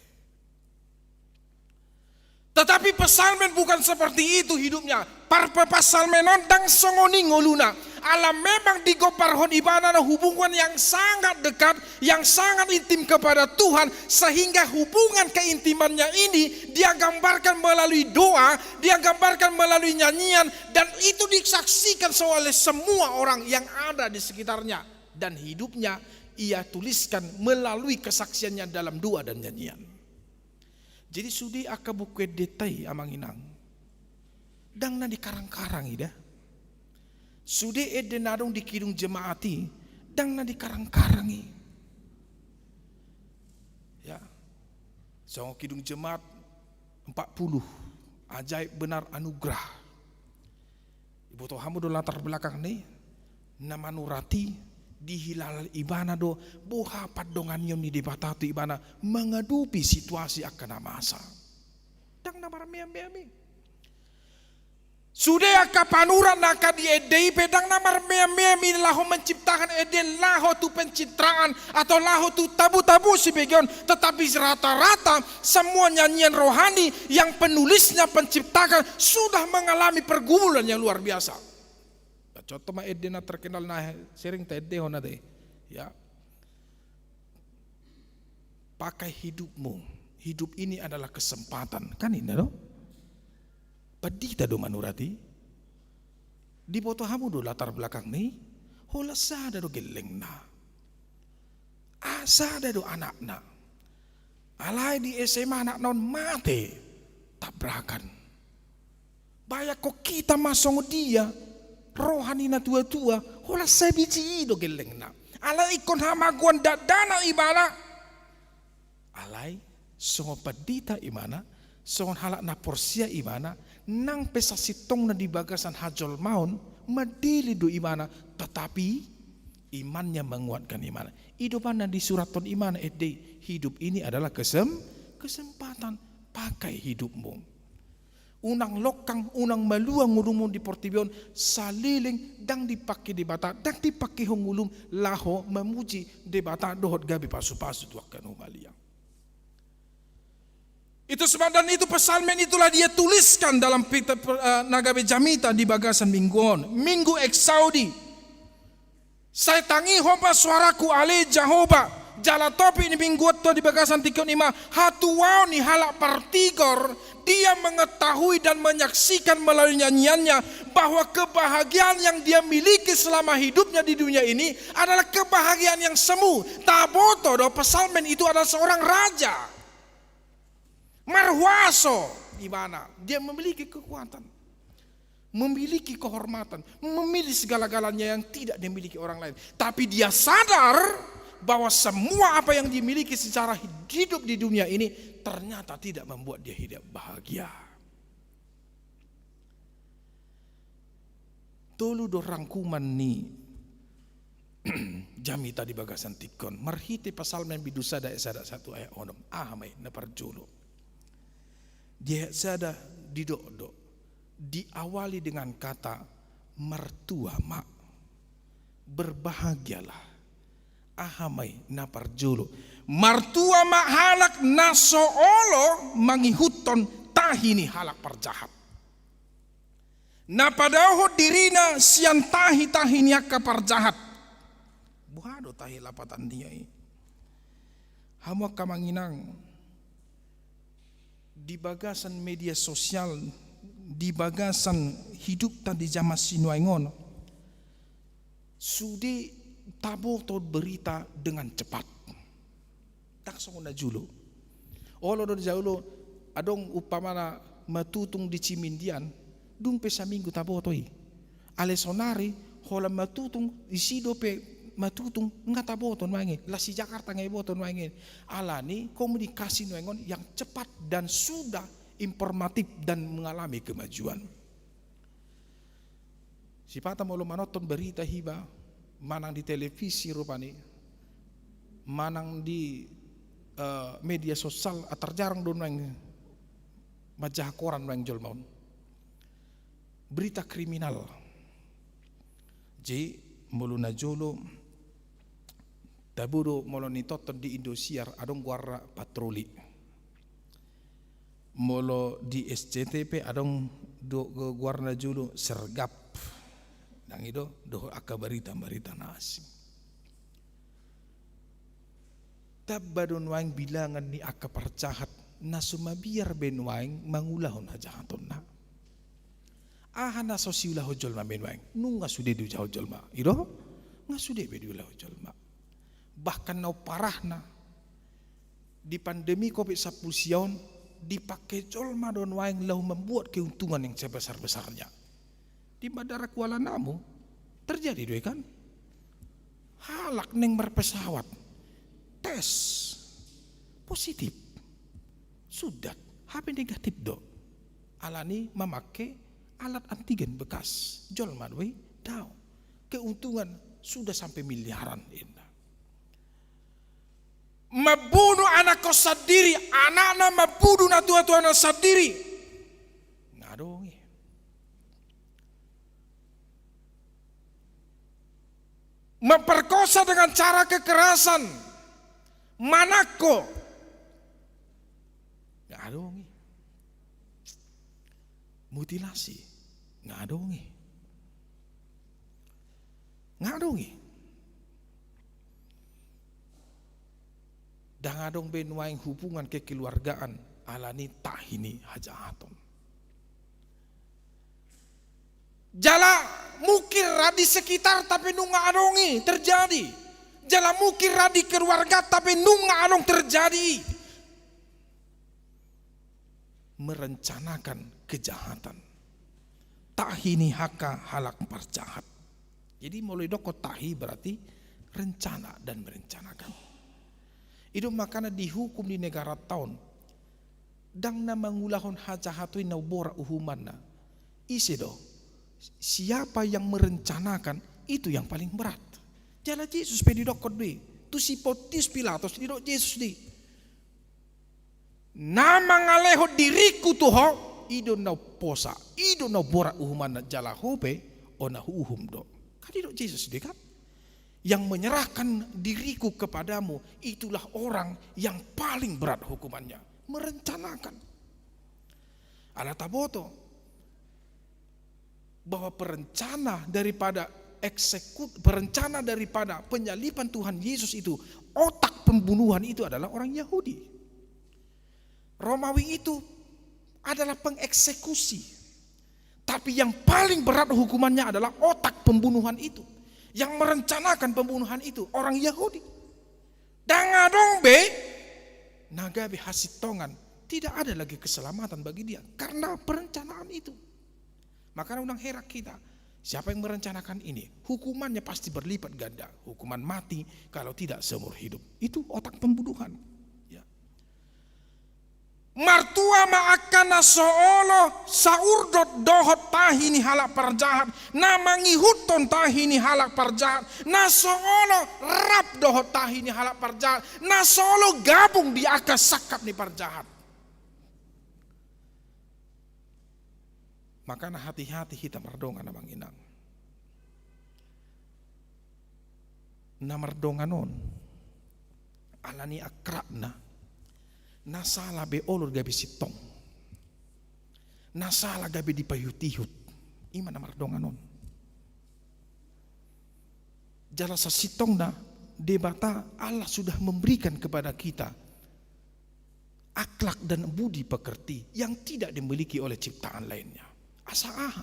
Tetapi psalmen bukan seperti itu hidupnya. Par-, pa-, psalmen on ndang songon i ngoluna. Ala memang digombarhon ibana na hubungan yang sangat dekat, yang sangat intim kepada Tuhan, sehingga hubungan keintimannya ini dia gambarkan melalui doa, dia gambarkan melalui nyanyian, dan itu disaksikan oleh semua orang yang ada di sekitarnya. Dan hidupnya ia tuliskan melalui kesaksiannya dalam doa dan nyanyian. Jadi sude angka buku endenta i, amang inang, ndang na dikarang-karang i da. Sude ende na adong di Kidung Jemaat i, ndang na dikarang-karang i. Ya. Songon Kidung Jemaat empat puluh, ajaib benar anugerah. Iboto hamu do latar belakang ni na manurati, dihilala ibana do boha pandonganion ni Debata tu ibana mangadopi situasi angka na masa. Ndang na marmeam-meam i. Sude angka panurat na angka di ende i pe ndang na marmeam-meam i laho menciptakan ende laho tu pencitraan atau laho tu tabo-tabo sibegeon, tetapi rata-rata semua nyanyian rohani yang penulisnya, penciptakan, sudah mengalami pergumulan yang luar biasa. Nah, contoh ma ende na terkenal na sering taendehon ate. Ya. Pakai hidupmu. Hidup ini adalah kesempatan. Kan inna do? Pandita do manurati. Diboto hamu do latar belakang ni? Holan sada do gellengna. Ah, sada do anakna. Alai di S M A anakna on mate tabrakan. Bayangkon hita ma songon dia roha ni natua-tua, holan sabiji i do gellengna. Alai ingkon hamagoan dakdanak ibana. Alai songon pandita ibana, songon halak na porsea ibana, nang pe sasintongna di bagasan hajolmaon, mandele do ibana, tetapi imannya menguatkan ibana. I do umbahen na disurathon ibana ende i, hidup ini adalah kesem-, kesempatan, pakai hidupmu. Unang longkang, unang malua ngolum on di portibi on, saleleng ndang dipangke Debata, ndang dipangkehon ngolum laho mamuji Debata dohot gabe pasu-pasu tu angka na humaliang. Itu sebab dan itu psalmen itulah dia tuliskan dalam pita-, per-, eh, na gabe jamita di bagasan minggu on, Minggu Exaudi. Sai tangihon ma soarangku ale Jahowa, jala topik ni minggu on tu di bagasan tingki on i ma hatuaon ni halak partigor, dia mengetahui dan menyaksikan melalui nyanyiannya bahwa kebahagiaan yang dia miliki selama hidupnya di dunia ini adalah kebahagiaan yang semu. Taboto do psalmen itu adalah seorang raja. Marhuaso ibana, dia memiliki kekuatan. memiliki kehormatan, memiliki segala-galanya yang tidak dimiliki orang lain. Tapi dia sadar bahwa semua apa yang dimiliki secara hidup di dunia ini ternyata tidak membuat dia hidup bahagia. Tolu do rangkuman ni jamita di bagasan tingki on. Marhite Psalmen bindu sada ayat sada, satu ayat onom. Aha ma i na parjolo? Di ayat sada didok do, diawali dengan kata martua ma. Berbahagialah. Aha ma i na parjolo? Martua ma halak na so olo mangihuthon tahi ni halak parjahat. Na padaohon dirina sian tahi-tahi ni angka parjahat. Boha do tahi lapatan dia i? Hamu angka amang inang, di bagasan media sosial, di bagasan hidupta di jaman sinuaeng on, sude taboto berita dengan cepat. Ndang songon na jolo. Olo do na jolo, adong umpamana Matutung di Cimindian, dung pe saminggu taboto i. Alai sonari, holan Matutung, disi dope Matutung, nga taboto nuaeng i, las di Jakarta nga diboto nuaeng i. Alani komunikasi nuaeng on yang cepat dan sudah informatif dan mengalami kemajuan. Sipata molo manonton berita hiba, manang di televisi rupani, manang di, eh, media sosial, ah, tarjarang do nuaeng manjaha koran nuaeng jolma on. Berita kriminal. Jadi, molo na jolo, tabo do molo nitonton di Indosiar, adong goarna patroli. Molo di S C T V adong do goarna jolo sergap. Ndang i do, dohot angka berita-berita na asing. Tamba do nuaeng bilangan ni angka parjahat, na so mabiar be nuaeng mangulahon hajahatonna. Aha na so siulahon jolma be nuaeng? Nunga sude diulahon jolma. I do? Nga sude be diulahon jolma. Bahkan na umparahna, di pandemi covid sampulu sia on, dipake jolma do nuaeng laho membuat keuntungan yang sebesar-besarnya. Di Bandara Kuala Namu, terjadi do i kan? Halak naeng marpesawat, tes positif, sudah, hape negatif do. Alani mamake alat antigen bekas jolma do i, dao. Keuntungan sudah sampai miliaran, inna. Membunuh anakku sendiri, anakna membunuh natuatuana sendiri. Nga adong i. Memperkosa dengan cara kekerasan, manangko. Nga adong i. Mutilasi. Nga adong i. Nga adong i. Ndang adong be nuaeng hubungan kekeluargaan alani tahi ni hajahaton. Jala mungkin ra di sekitarta pe nunga adong i terjadi. Jala mungkin ra di keluargata pe nunga adong terjadi i. Merencanakan kejahatan. Tahi ni angka halak parjahat. Jadi molo didokkon tahi berarti rencana dan merencanakan. I do makana dihukum di negaranta on, ndang na mangulahon hajahaton i na umborat uhumanna. Ise do? Siapa yang merencanakan, itu yang paling berat. Jala Jesus pe didokkon do i. Tu si Pontius Pilatus didok Jesus do i, na mangalehon diringku tu ho, i do na umposa, i do na umborat uhumanna, jala ho pe, unang huuhum do. Kan didok Jesus do i kan? Yang menyerahkan diriku kepadamu, itulah orang yang paling berat hukumannya. Merencanakan. Ala taboto bahwa perencana daripada eksekut-, perencana daripada penyaliban Tuhan Yesus itu, otak pembunuhan itu adalah orang Yahudi. Romawi itu adalah pengeksekusi. Tapi yang paling berat hukumannya adalah otak pembunuhan itu. Yang merencanakan pembunuhan itu orang Yahudi. Ndang adong be na gabe hasintongan. Tidak ada lagi keselamatan bagi dia karena perencanaan itu. Makana unang heran hita, siapa yang merencanakan ini, hukumannya pasti berlipat ganda, hukuman mati kalau tidak seumur hidup. Itu otak pembunuhan. Ya. Martua ma angka na so olo saurdot dohot tahi ni halak parjahat, na mangihuthon tahi ni halak parjahat, na so olo rap dohot tahi ni halak parjahat, na so olo gabung di angka sangkap ni parjahat. Makana hati-hati hita mardongan, amang inang. Na mardongan on, ala ni akrabna, na sala be olo gabe sintong, na sala gabe dipaihut-ihut, ima na mardongan on. Jala sasintongna, Debata Allah sudah memberikan kepada kita akhlak dan budi pekerti yang tidak dimiliki oleh ciptaan lainnya. Asa aha?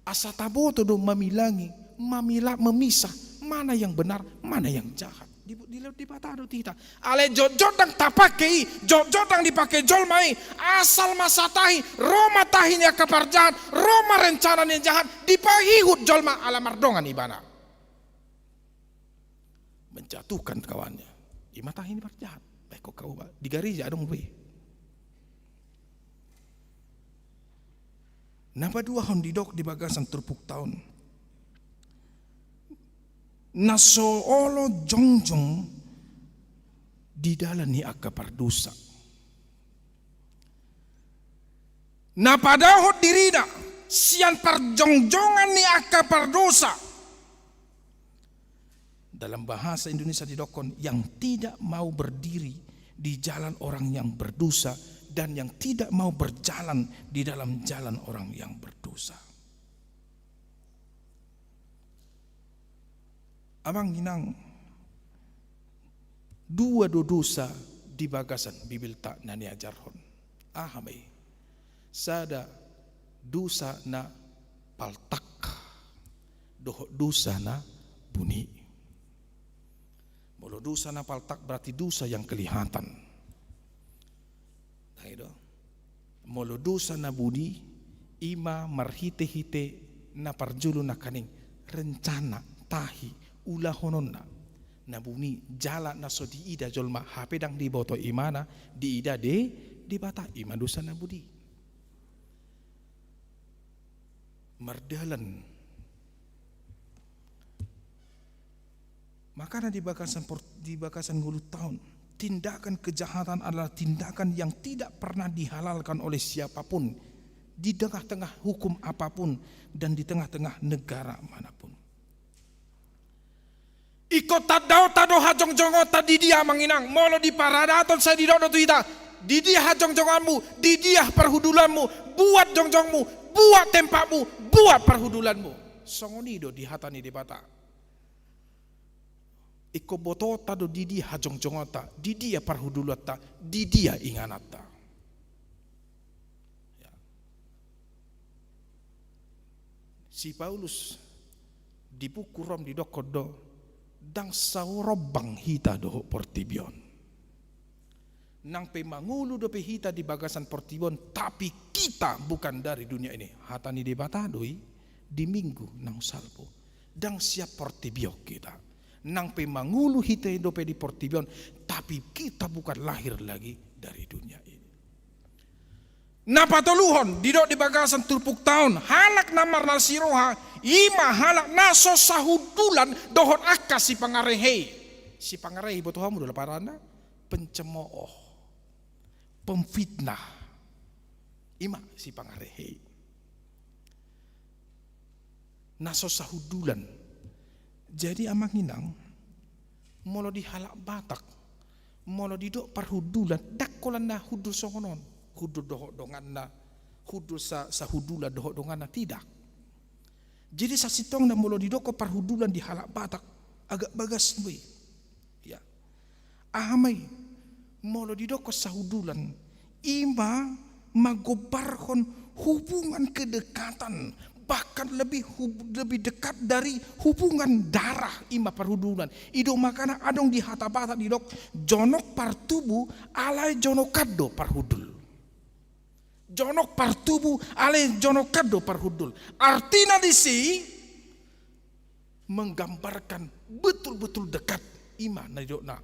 Asa taboto do mamilangi, mamila, memisah mana yang benar, mana yang jahat. Di, di, Debata do tu hita. Alai jotjot ndang tapake i, jotjot ndang dipake jolma i, asal ma satahi, ro ma tahi ni angka parjahat, ro ma rencana ni jahat, dipaihut jolma ala mardongan ibana. Menjatuhkan kawannya. Ima tahi ni parjahat. Baik, kok kau, Pak, di gareja adong be. Na paduahon didok di bagasan turpukta on, na so olo jongjong di dalan ni angka pardosa. Na padahot dirina sian parjongjongan ni angka pardosa. Dalam bahasa Indonesia didokkon, yang tidak mau berdiri di jalan orang yang berdosa dan yang tidak mau berjalan di dalam jalan orang yang berdosa. Amang inang, dua do dosa di bagasan Bibelta na niajarhon. Aha ma i? Sada dosa na paltak, dohot dosa na buni. Molo dosa na paltak berarti dosa yang kelihatan. Nah, itu. Molo dosa na buni, ima marhite-hite na parjolo nangkaning rencana, tahi, ulahononna. Na buni jala na so diida jolma, hape ndang diboto imana, diida De, Debata, ima dosa na buni. Mardalan. Makana di bagasan por-, di bagasan ngolunta on, tindakan kejahatan adalah tindakan yang tidak pernah dihalalkan oleh siapapun, di tengah-tengah hukum apapun, dan di tengah-tengah negara manapun. Ingkon tandaonta do hajongjongonta di dia, amang inang, molo di paradaton sai didok do tu hita, di dia hajongjonganmu, di dia parhudulanmu, buat jongjongmu, buat tempatmu, buat parhudulanmu. Songon i do di hata ni Debata. Ingkon botoonta do di dia hajongjongonta, di dia parhudulanta, di dia ingananta. Ya. Si Paulus di buku Rom didokkon do, ndang sarombang hita dohot portibi on. Nang pe mangolu dope hita di bagasan portibi on, tapi kita bukan dari dunia ini. Hata ni Debata do i di Minggu naung salpu. Ndang sian portibi on hita. Nang pe mangolu hita dope di portibi on, tapi kita bukan lahir lagi dari dunia ini. Na patoluhon, didok di bagasan turpukta on, halak na marnasi roha, ima halak na so sahundulan dohot angka sipangarehe i. Sipangarehe i, boto hamu do laparanna? Pencemooh, pemfitnah. Ima sipangarehe i. Na so sahundulan. Jadi, amang inang, molo di halak Batak, molo didok parhundulan, ndang holan na hundul songon on. Hundul dohot donganna, hundul sa-, sahundulan dohot donganna, tidak. Jadi sasintongna molo didok parhundulan di halak Batak, agak bagas do i. Ya. Aha ma i, molo didok sahundulan, ima manggombarhon hubungan kedekatan, bahkan lebih hub-, lebih dekat dari hubungan darah, ima parhundulan. I do makana adong di hata Batak didok, jonok partubu alai jonokan do parhundul. Jonok partubu, alai jonok an do parhundul. Artina disi menggambarkan betul-betul dekat, i ma na didokna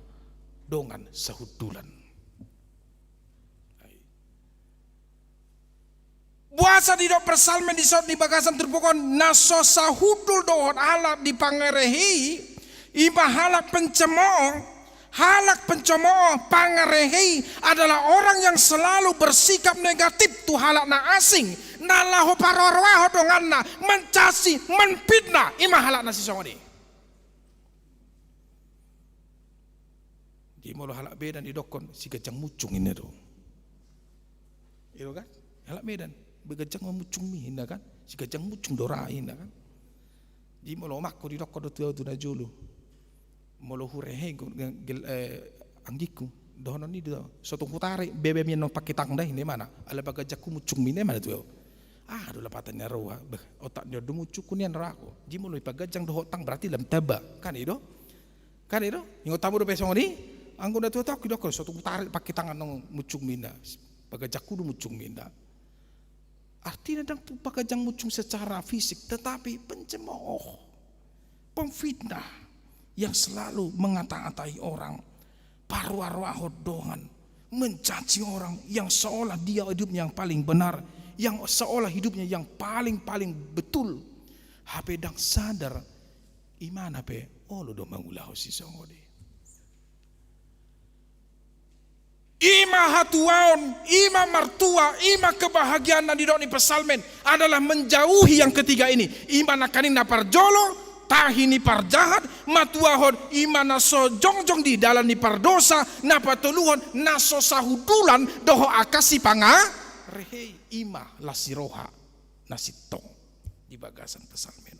dongan sahundulan. Boasa didok Psalmen dison di bagasan turpuk on na so sahundul dohot halak dipangarehei, i ma halak pencemooh. Halak pencemooh, pangarehei adalah orang yang selalu bersikap negatif tu halak na asing, na laho paroa-roahon donganna, mencaci, menfitnah, i ma halak na sisongon i. Jadi molo halak Medan didokkon si ganjang muncung, inna do. Iyo kan? Halak Medan, "Be ganjang ma muncungmi," inna kan? "Si ganjang muncung do ra," inna kan? Jadi molo omakku didokkon do tu au tu na jolo. Molo hurehei gel-, eh, anggingku, dohonon i do, "So tung hutarik bebemi annon pangkitangna," inna imana. "Ala paganjanghu muncungmi," inna imana tu au. Ah, do lapatan ni roha, beh, otak ni on do muncunghu nian rohangku. Jadi molo ipaganjang dohot tang berarti lam tamba. Kan i do? Kan i do? Ingot hamu dope songon i, anggo na tuatua didokkon, "So tung hutarik pangkitangna annon muncungmi," inna. "Paganjanghu do muncungmi," inna. Artina ndang paganjang muncung secara fisik, tetapi pencemooh, pemfitnah yang selalu mengata-atai orang, paroa-roahon dongan, mencaci orang yang seolah dia hidupnya yang paling benar, yang seolah hidupnya yang paling-paling betul. Hape ndang sadar, imana pe olo do mangulahon sisongon i. I ma hatuaon, i ma martua, i ma kebahagiaan na didok ni Psalmen adalah menjauhi yang ketiga ini. I ma nangkaning na parjolo, tahi ni parjahat, matuahon i ma na so jongjong di dalan ni pardosa, na patoluhon na so sahundulan dohot angka sipangarehei, i ma las ni roha na sintong di bagasan Psalmen.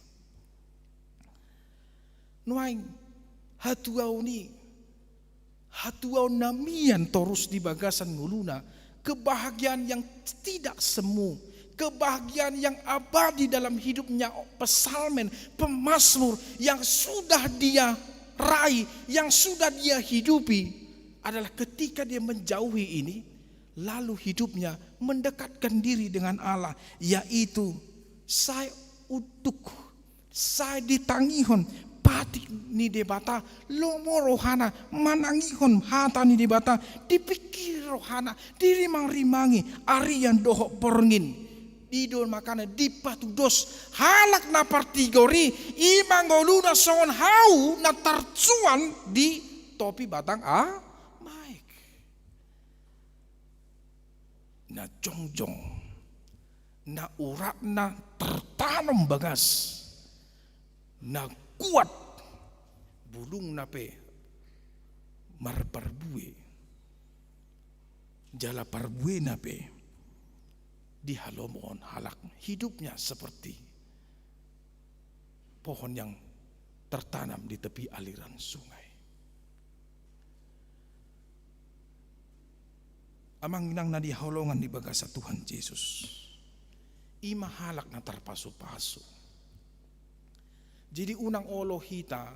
Nuaeng hatuaon i, hatuaon na mian torus di bagasan ngoluna, kebahagiaan yang tidak semu, kebahagiaan yang abadi dalam hidupnya psalmen, pemazmur yang sudah dia raih, yang sudah dia hidupi adalah ketika dia menjauhi ini, lalu hidupnya mendekatkan diri dengan Allah, yaitu sai unduk, sai ditangihon patik ni Debata, lomo rohana manangihon hata ni Debata, dipingkiri rohana, dirimangrimangi arian dohot borngin. I do makana dipatudos halak na partigor i, i ma ngoluna songon hau na tarsuan di topi batang a-, maek. Na jongjong, na uratna tartanom bagas, na kuat, bulungna pe marparbue, jala parbuena pe dihalomohon halak, hidupnya seperti pohon yang tertanam di tepi aliran sungai. Amang inang na dihaholongan di bagasan Tuhan Jesus, i ma halak na tarpasupasu. Jadi unang olo hita,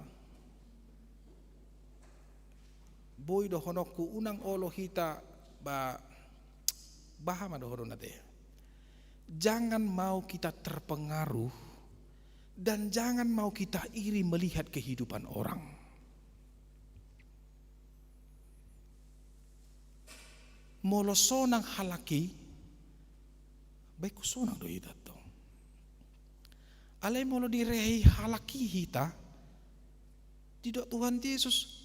boi dohononku, unang olo hita ba, baha ma dohononna te. Jangan mau kita terpengaruh dan jangan mau kita iri melihat kehidupan orang. Molo sonang halak i, baen sonang do hita tong. Alai molo direhei halak i hita, didok Tuhan Jesus,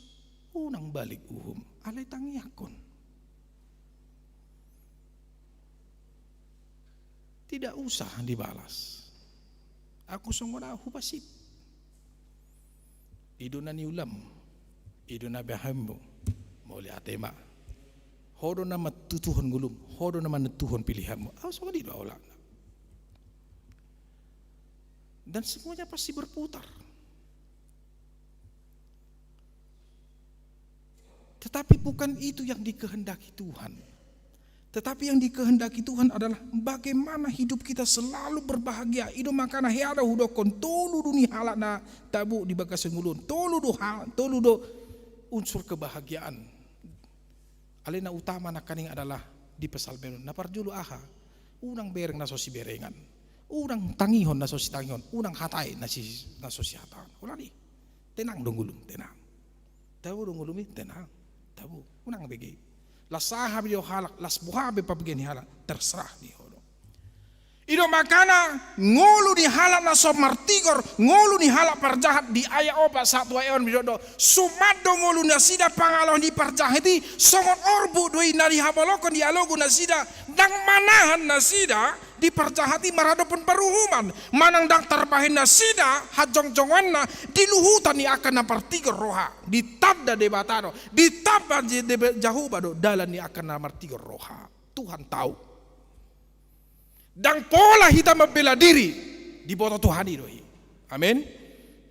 unang balik uhum, alai tangiangkon. Tidak usah dibalas. Aku songon au hupasip. I do na niulam, i do na bahenmu, mauliate ma. Ho do na mantutuhon ngolum, ho do na manentuhon pilihanmu. Au songon i do au olatna. Dan semuanya pasti berputar. Tetapi bukan itu yang dikehendaki Tuhan. Tetapi yang dikehendaki Tuhan adalah bagaimana hidup kita selalu berbahagia. I do makana hea do hudokkon tolu do ni halak na tabo di bagasan ngolu on. Tolu do hal, tolu do unsur kebahagiaan. Alai na utama nangkaning adalah di Psalmen on. Na parjolo aha? Unang bereng na so siberengan. Unang tangihon na so sitangihon. Unang hatai na si, na so sihataan. Holan i. Tenang do ngolum, tenang. Tabo do ngolum i, tenang. Tabo. Unang bege. Las aha be do halak, las boha be pabege ni halak, terserah ni ho do. I do makana ngolu ni halak na so martigor, ngolu ni halak parjahat di ayat opat sahat tu ayat onom didok do, suman do ngolu nasida pangalaho ni parjahat i, songon orbuk do i na dihabolongkon di alogo nasida, ndang manahan nasida di parjahat i maradophon paruhuman, manang ndang tarbahen nasida hajongjonganna di luhutan ni angka na martigor roha, ditanda Debata do, ditanda Jahowa do dalan ni angka na martigor roha. Tuhan tahu. Ndang pola hita mambela diri, diboto Tuhan i do i. Amin.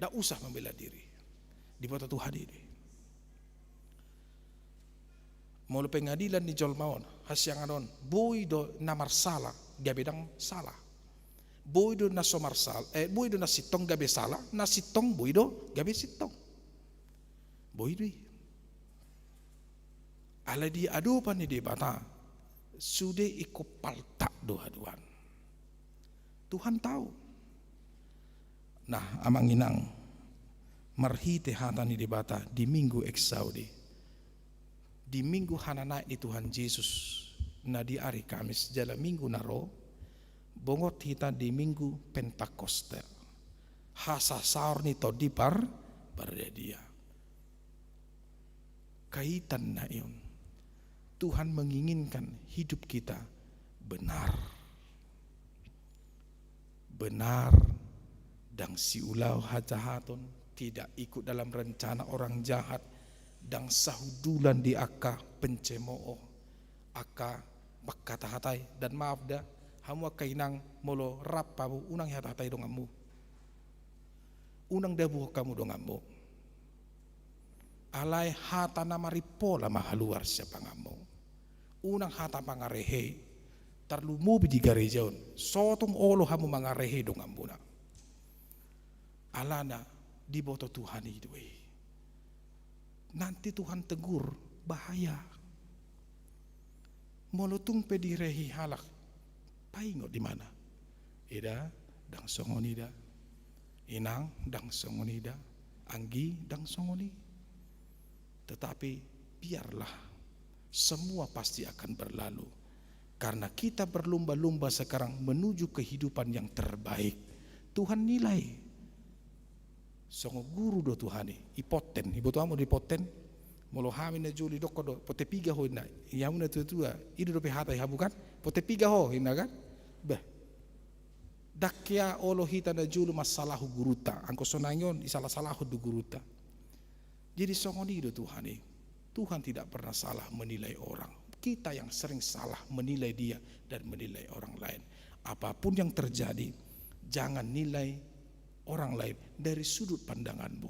Ndang usah mambela diri, diboto Tuhan i do i. Molo pengadilan ni jolma on, hasiangan on, boi do na marsala gabe ndang sala. Boi do na so marsala, eh, boi do na sintong gabe sala, na sintong boi do gabe sintong. Boi do i. Alai di adopan ni Debata, sude ingkon paltak do haduan. Tuhan tahu. Nah, amang inang, marhite hata ni Debata di Minggu Exaudi, di Minggu hananaek ni Tuhan Jesus, na di ari Kamis jala Minggu na ro, bongot hita di Minggu Pentakosta, hasasaor ni Tondi Par-, Parbadia. Kaitanna i on. Tuhan menginginkan hidup kita benar. Benar, ndang siulaon hajahaton, tidak ikut dalam rencana orang jahat, ndang sahundulan di angka pencemooh, angka mangkatahatai, dan maaf da, hamu angka inang molo rap hamu unang ihatahatai donganmu. Unang dabuhon hamu donganmu. Alai hata na marimpola ma haluar sian panganmu. Unang hata mangarehei, tarlumobi di gareja on, so tung olo hamu mangarehei donganmuna. Alana diboto Tuhan i do i. Nanti Tuhan tegur, bahaya. Molo tung pe direhei halak, paingot di mana? Eda, ndang songon i da. Inang, ndang songon i da. Anggi, ndang songon i. Tetapi biarlah, semua pasti akan berlalu. Karena kita berlomba-lomba sekarang menuju kehidupan yang terbaik. Tuhan nilai. Songon guru do Tuhan i, i Ponten, iboto hamu do i Ponten, molo hami na jolo didok do, Ponten piga ho inna, i hamu na tua-tua, i do dope hata i hamu kan, Ponten piga ho inna kan, bah. Ndang hea olo hita na jolo mansalahon gurunta, anggo sonang i on, disalasalahon do gurunta. Jadi songon i do Tuhan i. Tuhan tidak pernah salah menilai orang. Kita yang sering salah menilai dia dan menilai orang lain. Apapun yang terjadi, jangan nilai orang lain dari sudut pandanganmu,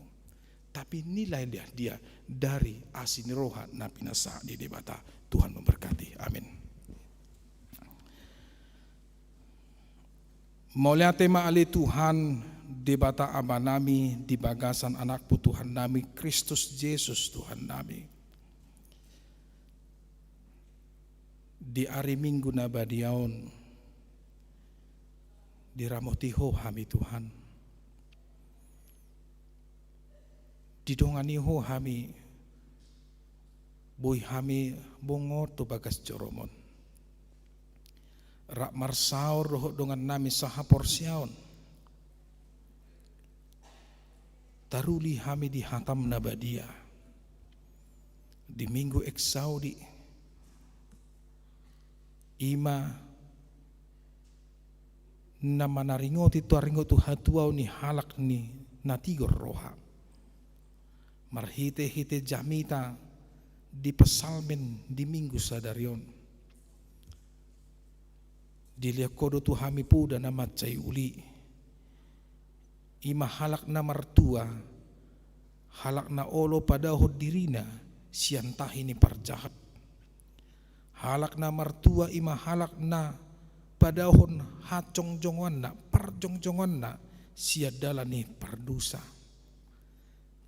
tapi nilailah dia dari asi ni roha na pinasahat ni Debata. Tuhan memberkati. Amin. Mauliate ma ale Tuhan, Debata Amanami, di bagasan Anakmu Tuhannami, Kristus Jesus Tuhannami. Di ari Minggu na badia on, diramoti Ho hami, Tuhan. Didongani Ho hami, boi hami bongot tu bagas joromon. Rap marsaor dohot dongannami sahaporseaon. Taruli hami di hatam na badia. Di Minggu Exaudi, i ma na manaringoti tu aringot tu hatuaon ni halak ni na tigor roha. Marhite-hite jamita di Psalmen di Minggu sadari on. Dilehon Ho do tu hami poda na mansai uli. I ma halak na martua, halak na olo padaohon dirina sian tahi ni parjahat. Halak na martua i ma halak na padaohon hajongjonganna, parjongjonganna sian dalan ni pardosa.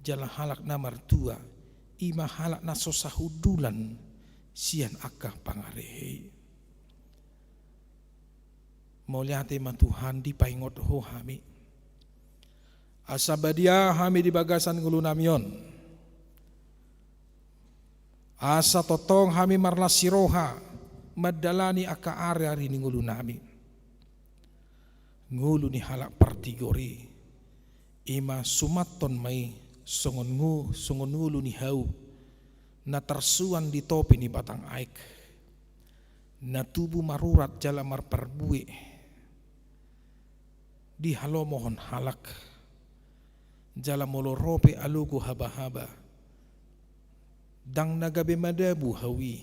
Jala halak na martua i ma halak na so sahundulan sian angka pangarehei. Mauliate ma Tuhan, dipaingot Ho hami. Asa badia hami di bagasan ngolunami on. Asa tongtong hami marlas ni roha mandalani angka ari-ari ni ngolunami. Ngolu ni halak partigor i, i ma sumanton ma i songon ngo-, songon ngolu ni hau na tarsuan di topi ni batang aek, na tubu marurat jala marparbue di halomohon halak, jala molo ro pe alogo haba-haba, ndang na gabe madabu hau i,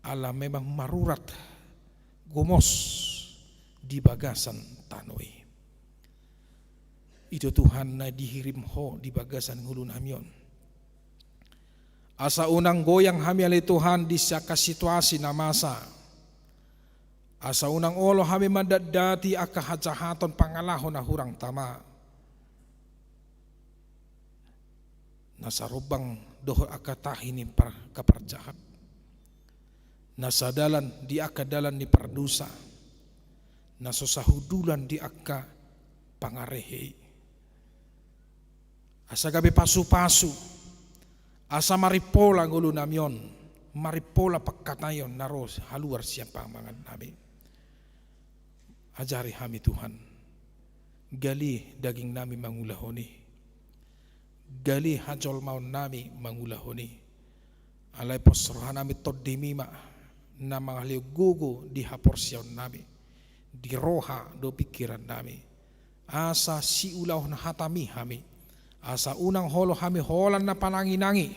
ala memang marurat gomos di bagasan tano i. I do Tuhan na dihirim Ho di bagasan ngolunami on. Asa unang goyang hami ale Tuhan di angka situasi na masa. Asa unang olo hami mandatdati angka hajahaton pangalaho na hurang tama. Na sarumbang dohot angka tahi ni par-, angka parjahat. Na sadalan di angka dalan ni pardosa. Na so sahundulan di angka pangarehe i. Asa gabe pasu-pasu, asa marimpola ngolunami on, marimpola pangkataion na ro haluar sian pangangannami. Ajari hami Tuhan, gali dagingnami mangulahon i, gali hajolmaonnami mangulahon i, alai pos rohanami Tondimi ma na mangalehon gogo di haporseaonnami, di roha dohot pingkirannami. Asa siulahon hatami hami. Asa unang olo hami holan na panangi-nangi.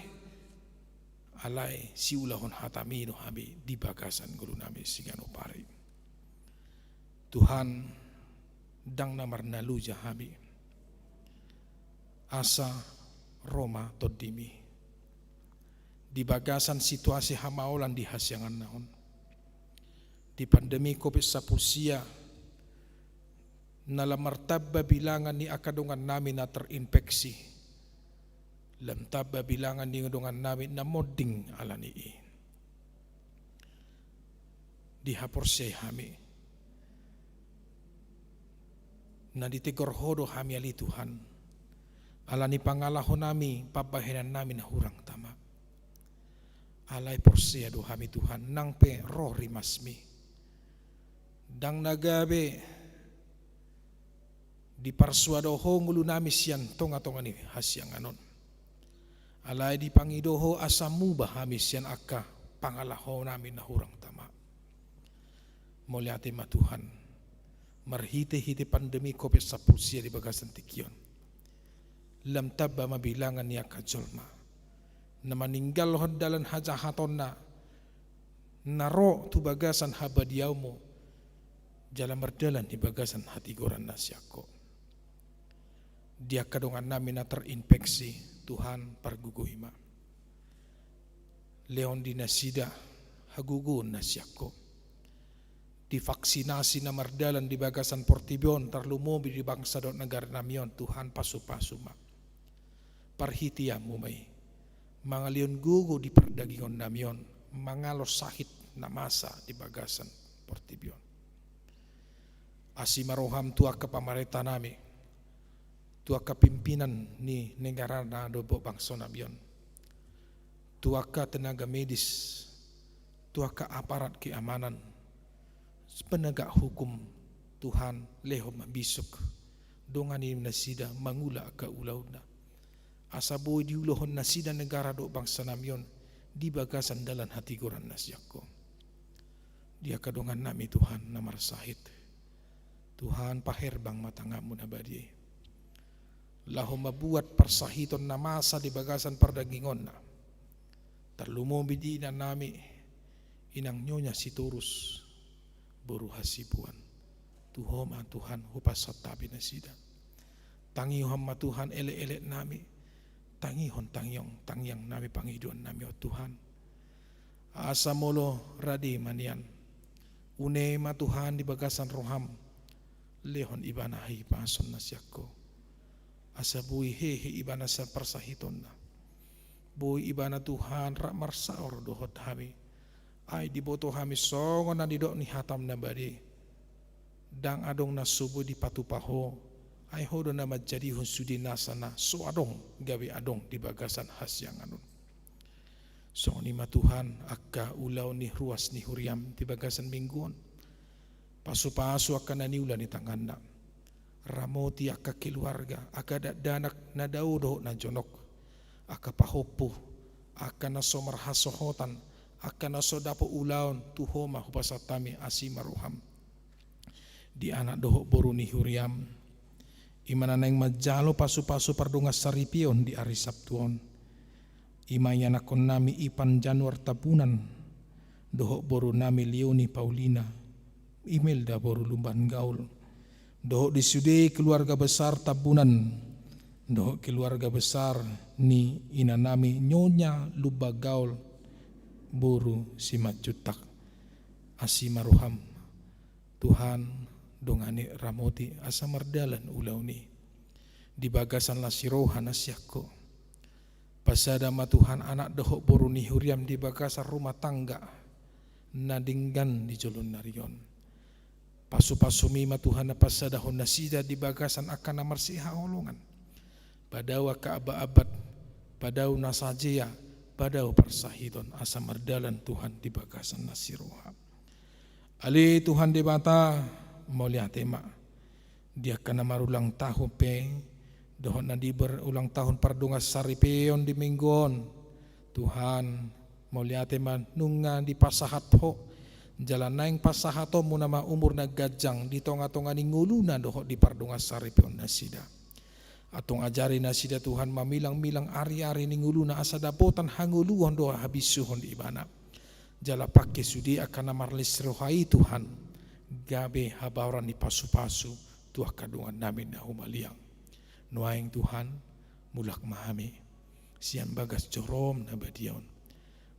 Alai siulahon hatami do hami di bagasan ngolunami siganup ari. Tuhan, ndang na marnaloja hami. Asa ro ma Tondimi. Di bagasan situasi hamaolan di hasianganna on. Di pandemi covid sampulu sia, na lam martamba bilangan ni angka dongannami na terinfeksi, lam tamba bilangan ni dongannami na monding alani i. Dihaporseai hami. Na ditegor Ho do hami ale Tuhan. Alani pangalahonami, pambahenannami na hurang tama. Alai porsea do hami Tuhan, nang pe ro rimasmi. Ndang na gabe diparsuado Ho ngolunami sian tonga-tonga ni hasiangan on. Alai dipangido Ho asa muba hami sian angka pangalahonami na hurang tama. Mauliate ma Tuhan. Marhite-hite pandemi covid sampulu sia di bagasan tingki on. Lam tamba ma bilangan ni angka jolma na maninggalhon dalan hajahatonna, na ro tu bagasan habadiaonmu, jala mardalan di bagasan hatigoran na sian Ho. Di angka dongannami na terinfeksi, Tuhan, pargogoi ma. Lehon di nasida hagogoon na sian Ho. Divaksinasi na mardalan di bagasan portibi on, tarlumobi di bangsa dohot negaranami on, Tuhan, pasu-pasu ma. Parhiteanmu ma i. Mangalehon gogo di pardagingonnami on, mangalo sahit na masa di bagasan portibi on. Asi ma roham tu angka pamarentanami, tu angka pimpinan ni negarana dohot bangsanami on, tu angka tenaga medis, tu angka aparat keamanan, penegak hukum, Tuhan, lehon ma bisuk, dongani nasida mangula angka ulaonna. Asa boi diulahon nasida negara dohot bangsanami on di bagasan dalan hatigoran na sian Ho. Di angka dongannami Tuhan na marsahit, Tuhan, paherbang ma tanganmu na badia i. Laho mambuat parsahiton na masa di bagasan pardagingonna. Tarlumobi di inanami, inang Nyonya Sitorus, boru Hasibuan. Tu Ho ma Tuhan, hupasantabi nasida. Tangihon ma Tuhan elek-eleknami. Tangihon tangiang, tangiangnami, pangidoannami on Tuhan. Asa molo rade ma nian, une ma Tuhan di bagasan roham, lehon ibana hahipason na sian Ho. Asa boi hehe ibana sian parsahitonna. Boi ibana Tuhan rap marsaor dohot hami. Ai diboto hami songon na nidok ni hatam na badia i. Ndang adong na so boi dipatupa Ho, ai Ho do na manjadihon sude nasa na so adong gabe adong di bagasan hasiangan on. Songon i ma Tuhan, angka ulaon ni ruas ni huriaM di bagasan minggu on. Pasupasu angka na niula ni tanganna. Ramoti angka keluarga, angka dakdanak na dao dohot na jonok, angka pahompu, angka na so marhasohotan, angka na so dapot ulaon, tu Ho ma hupasahat hami asi ma rohaM. Di anak dohot boru ni huriaM, i ma na naeng manjalo pasupasu pardongansaripeon di ari Sabtu on. I ma ianakkonnami Ipan Januar Tambunan, dohot borunami Leoni Paulina, Imelda boru Lumban Gaol, dohot di sude keluarga besar Tambunan, dohot keluarga besar ni inanami Nyonya Lumban Gaol boru Simanjuntak. Asi ma rohaM. Tuhan, dongani, ramoti asa mardalan ulaon i di bagasan las ni roha na sian Ho. Pasada ma Tuhan anak dohot boru ni huriaM di bagasan rumah tangga na denggan di joloan ni ari on. PasupasuMi ma Tuhan na pasadahon nasida di bagasan angka na marsihaholongan. Padao angka abat-abat, padao na sajea, padao parsahiton asa mardalan Tuhan di bagasan las ni roha. Ale Tuhan Debata, mauliate ma. Di angka na marulang tahun pe, dohot na di berulang tahun pardongansaripeon di minggu on. Tuhan, mauliate ma nunga dipasahat Ho, jala naeng pasahatonMu nama umur na ganjang di tonga-tonga ni ngoluna dohot di pardongansaripeon nasida. Antong ajari nasida Tuhan mamilang-milang ari-ari ni ngoluna asa dapotan hangoluan dohot habisuhon di ibana. Jala pangke sude angka na marlas ni roha i Tuhan, gabe habaoran ni pasupasu tu angka dongannami na humaliang. Nuaeng Tuhan, mulak ma hami sian bagas joroM na badia on.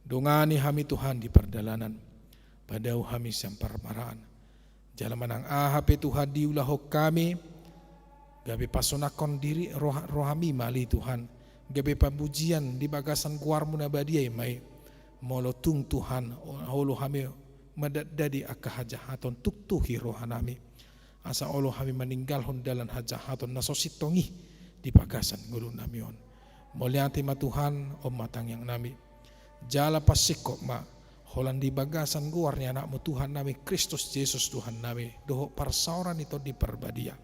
Dongani hami Tuhan di pardalanan, padao hami sian parmaraan. Jala manang aha pe Tuhan diulahon hami, gabe pasonanghon diri roha, rohaMi ma ale Tuhan, gabe pamujian di bagasan goarMu na badia i ma i. Molo tung Tuhan, olo hami mandadadi angka hajahaton, tuktuhi rohanami. Asa olo hami maninggalhon dalan hajahaton na so sintong i di bagasan ngolunami on. Mauliate ma Tuhan, on ma tangiangnami. Jala pasingkop ma, holan di bagasan goar ni AnakMu Tuhannami Kristus Jesus Tuhannami, dohot parsaoran ni Tondi Parbadia,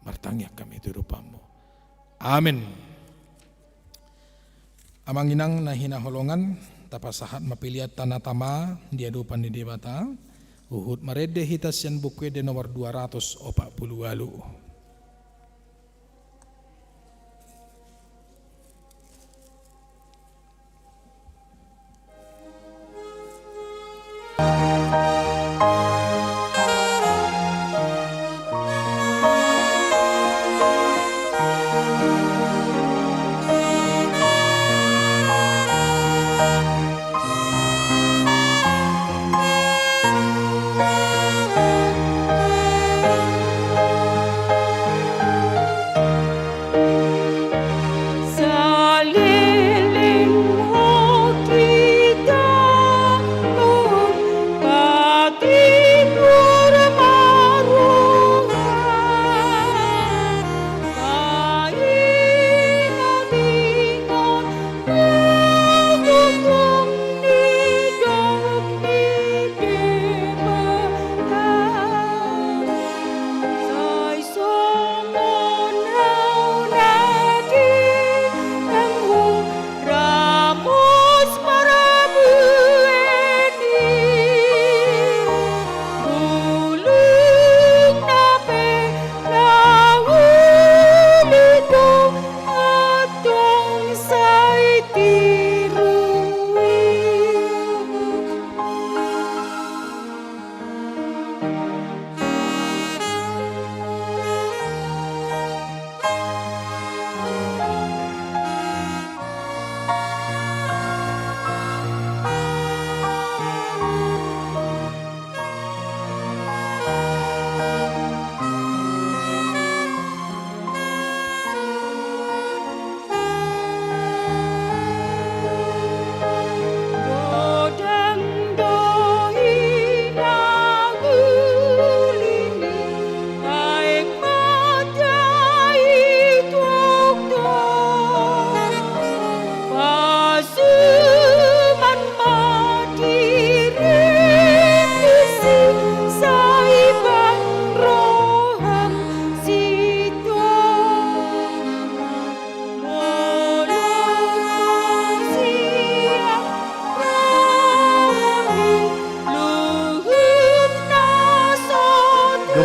martangiang hami tu adopanMu. Amen. Amang inang na hinaholongan, tapasahat ma pelean ta na tama di adopan ni Debata, huhut marende hita sian Buku Ende nomor dua ratus opat pulu ualu.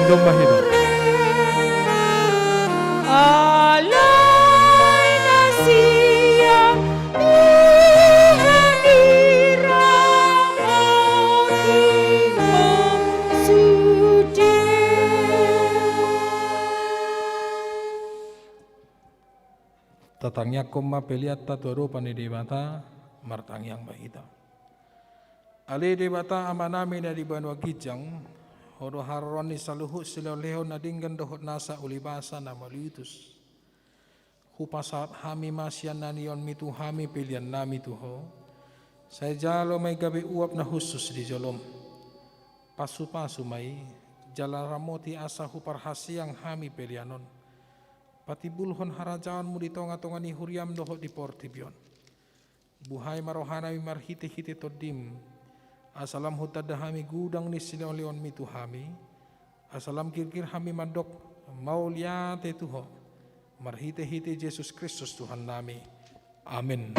Domma hita. Alai na sian Tuhan i ramoti ma sude. Tatangiangkon ma peleanta tu adopan ni Debata. Martangiang ma hita. Ale Debata Amanami na di banua ginjang, Ho do haroroan ni saluhut silehonlehon na denggan dohot nasa ulibasa na mauliutus. Hupasahat hami ma sian na nilehonMi tu hami peleannami tu Ho. Sai jalo ma i gabe uap na hushus di jolom. Pasupasu ma i, jala ramoti asa huparhaseang hami pelean on. Patimbulhon harajaonMu di tongatonga ni huriaM dohot di portibi on. Buhai ma rohanami marhitehite TondiM, asa lam hutanda hami godang ni silehonlehonMi tu hami, asa lam girgir hami mandok mauliate tu Ho, marhitehite Jesus Kristus Tuhannami. Amen.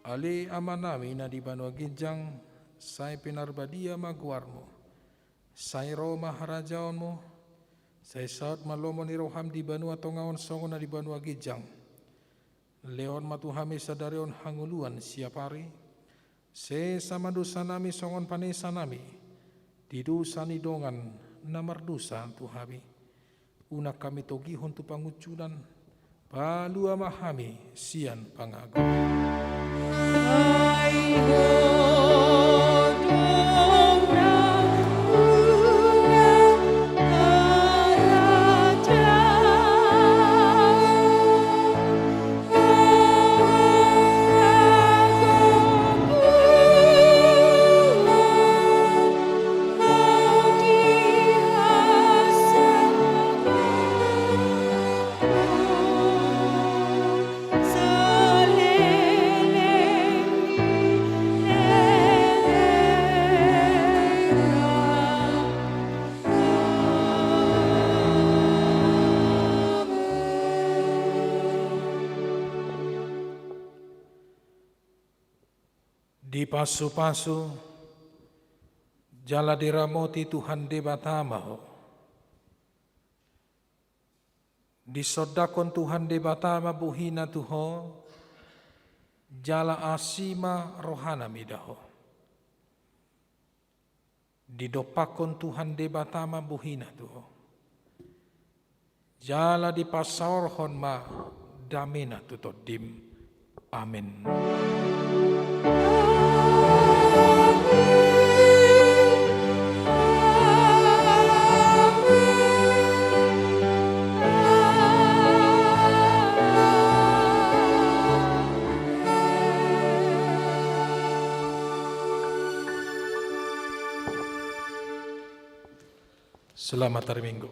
Ale Amanami na di banua ginjang, sai pinarbadia ma goarMu. Sai ro ma harajaonMu. Sai saut ma lomo ni rohaM di banua tonga on songon na di banua ginjang. Lehon ma tu hami sadari on hangoluan siapari. Sesa ma dosanami songon panesanami di dosa ni dongan na mardosa tu hami. Unang hami togihon tu pangunjunan, palua ma hami sian pangago. Ai Ho do na mula harajaon, Dipasupasu jala diramoti Tuhan Debata ma ho. Disondangkon Tuhan Debata ma bohina tu ho, jala asi ma rohana mida ho. Didompakkon Tuhan Debata ma bohina tu ho, jala dipasaorhon ma damena tu tondim. Amen. Selamat hari Minggu.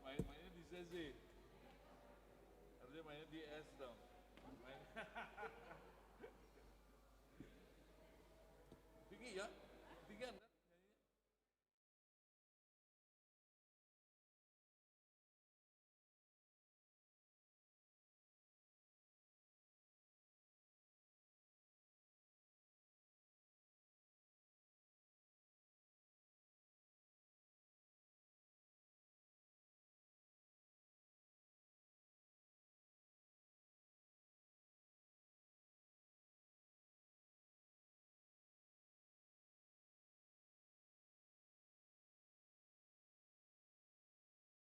Main, mainnya di C C. Harusnya mainnya di S dong. Main. Tinggi ya? Tinggi kan?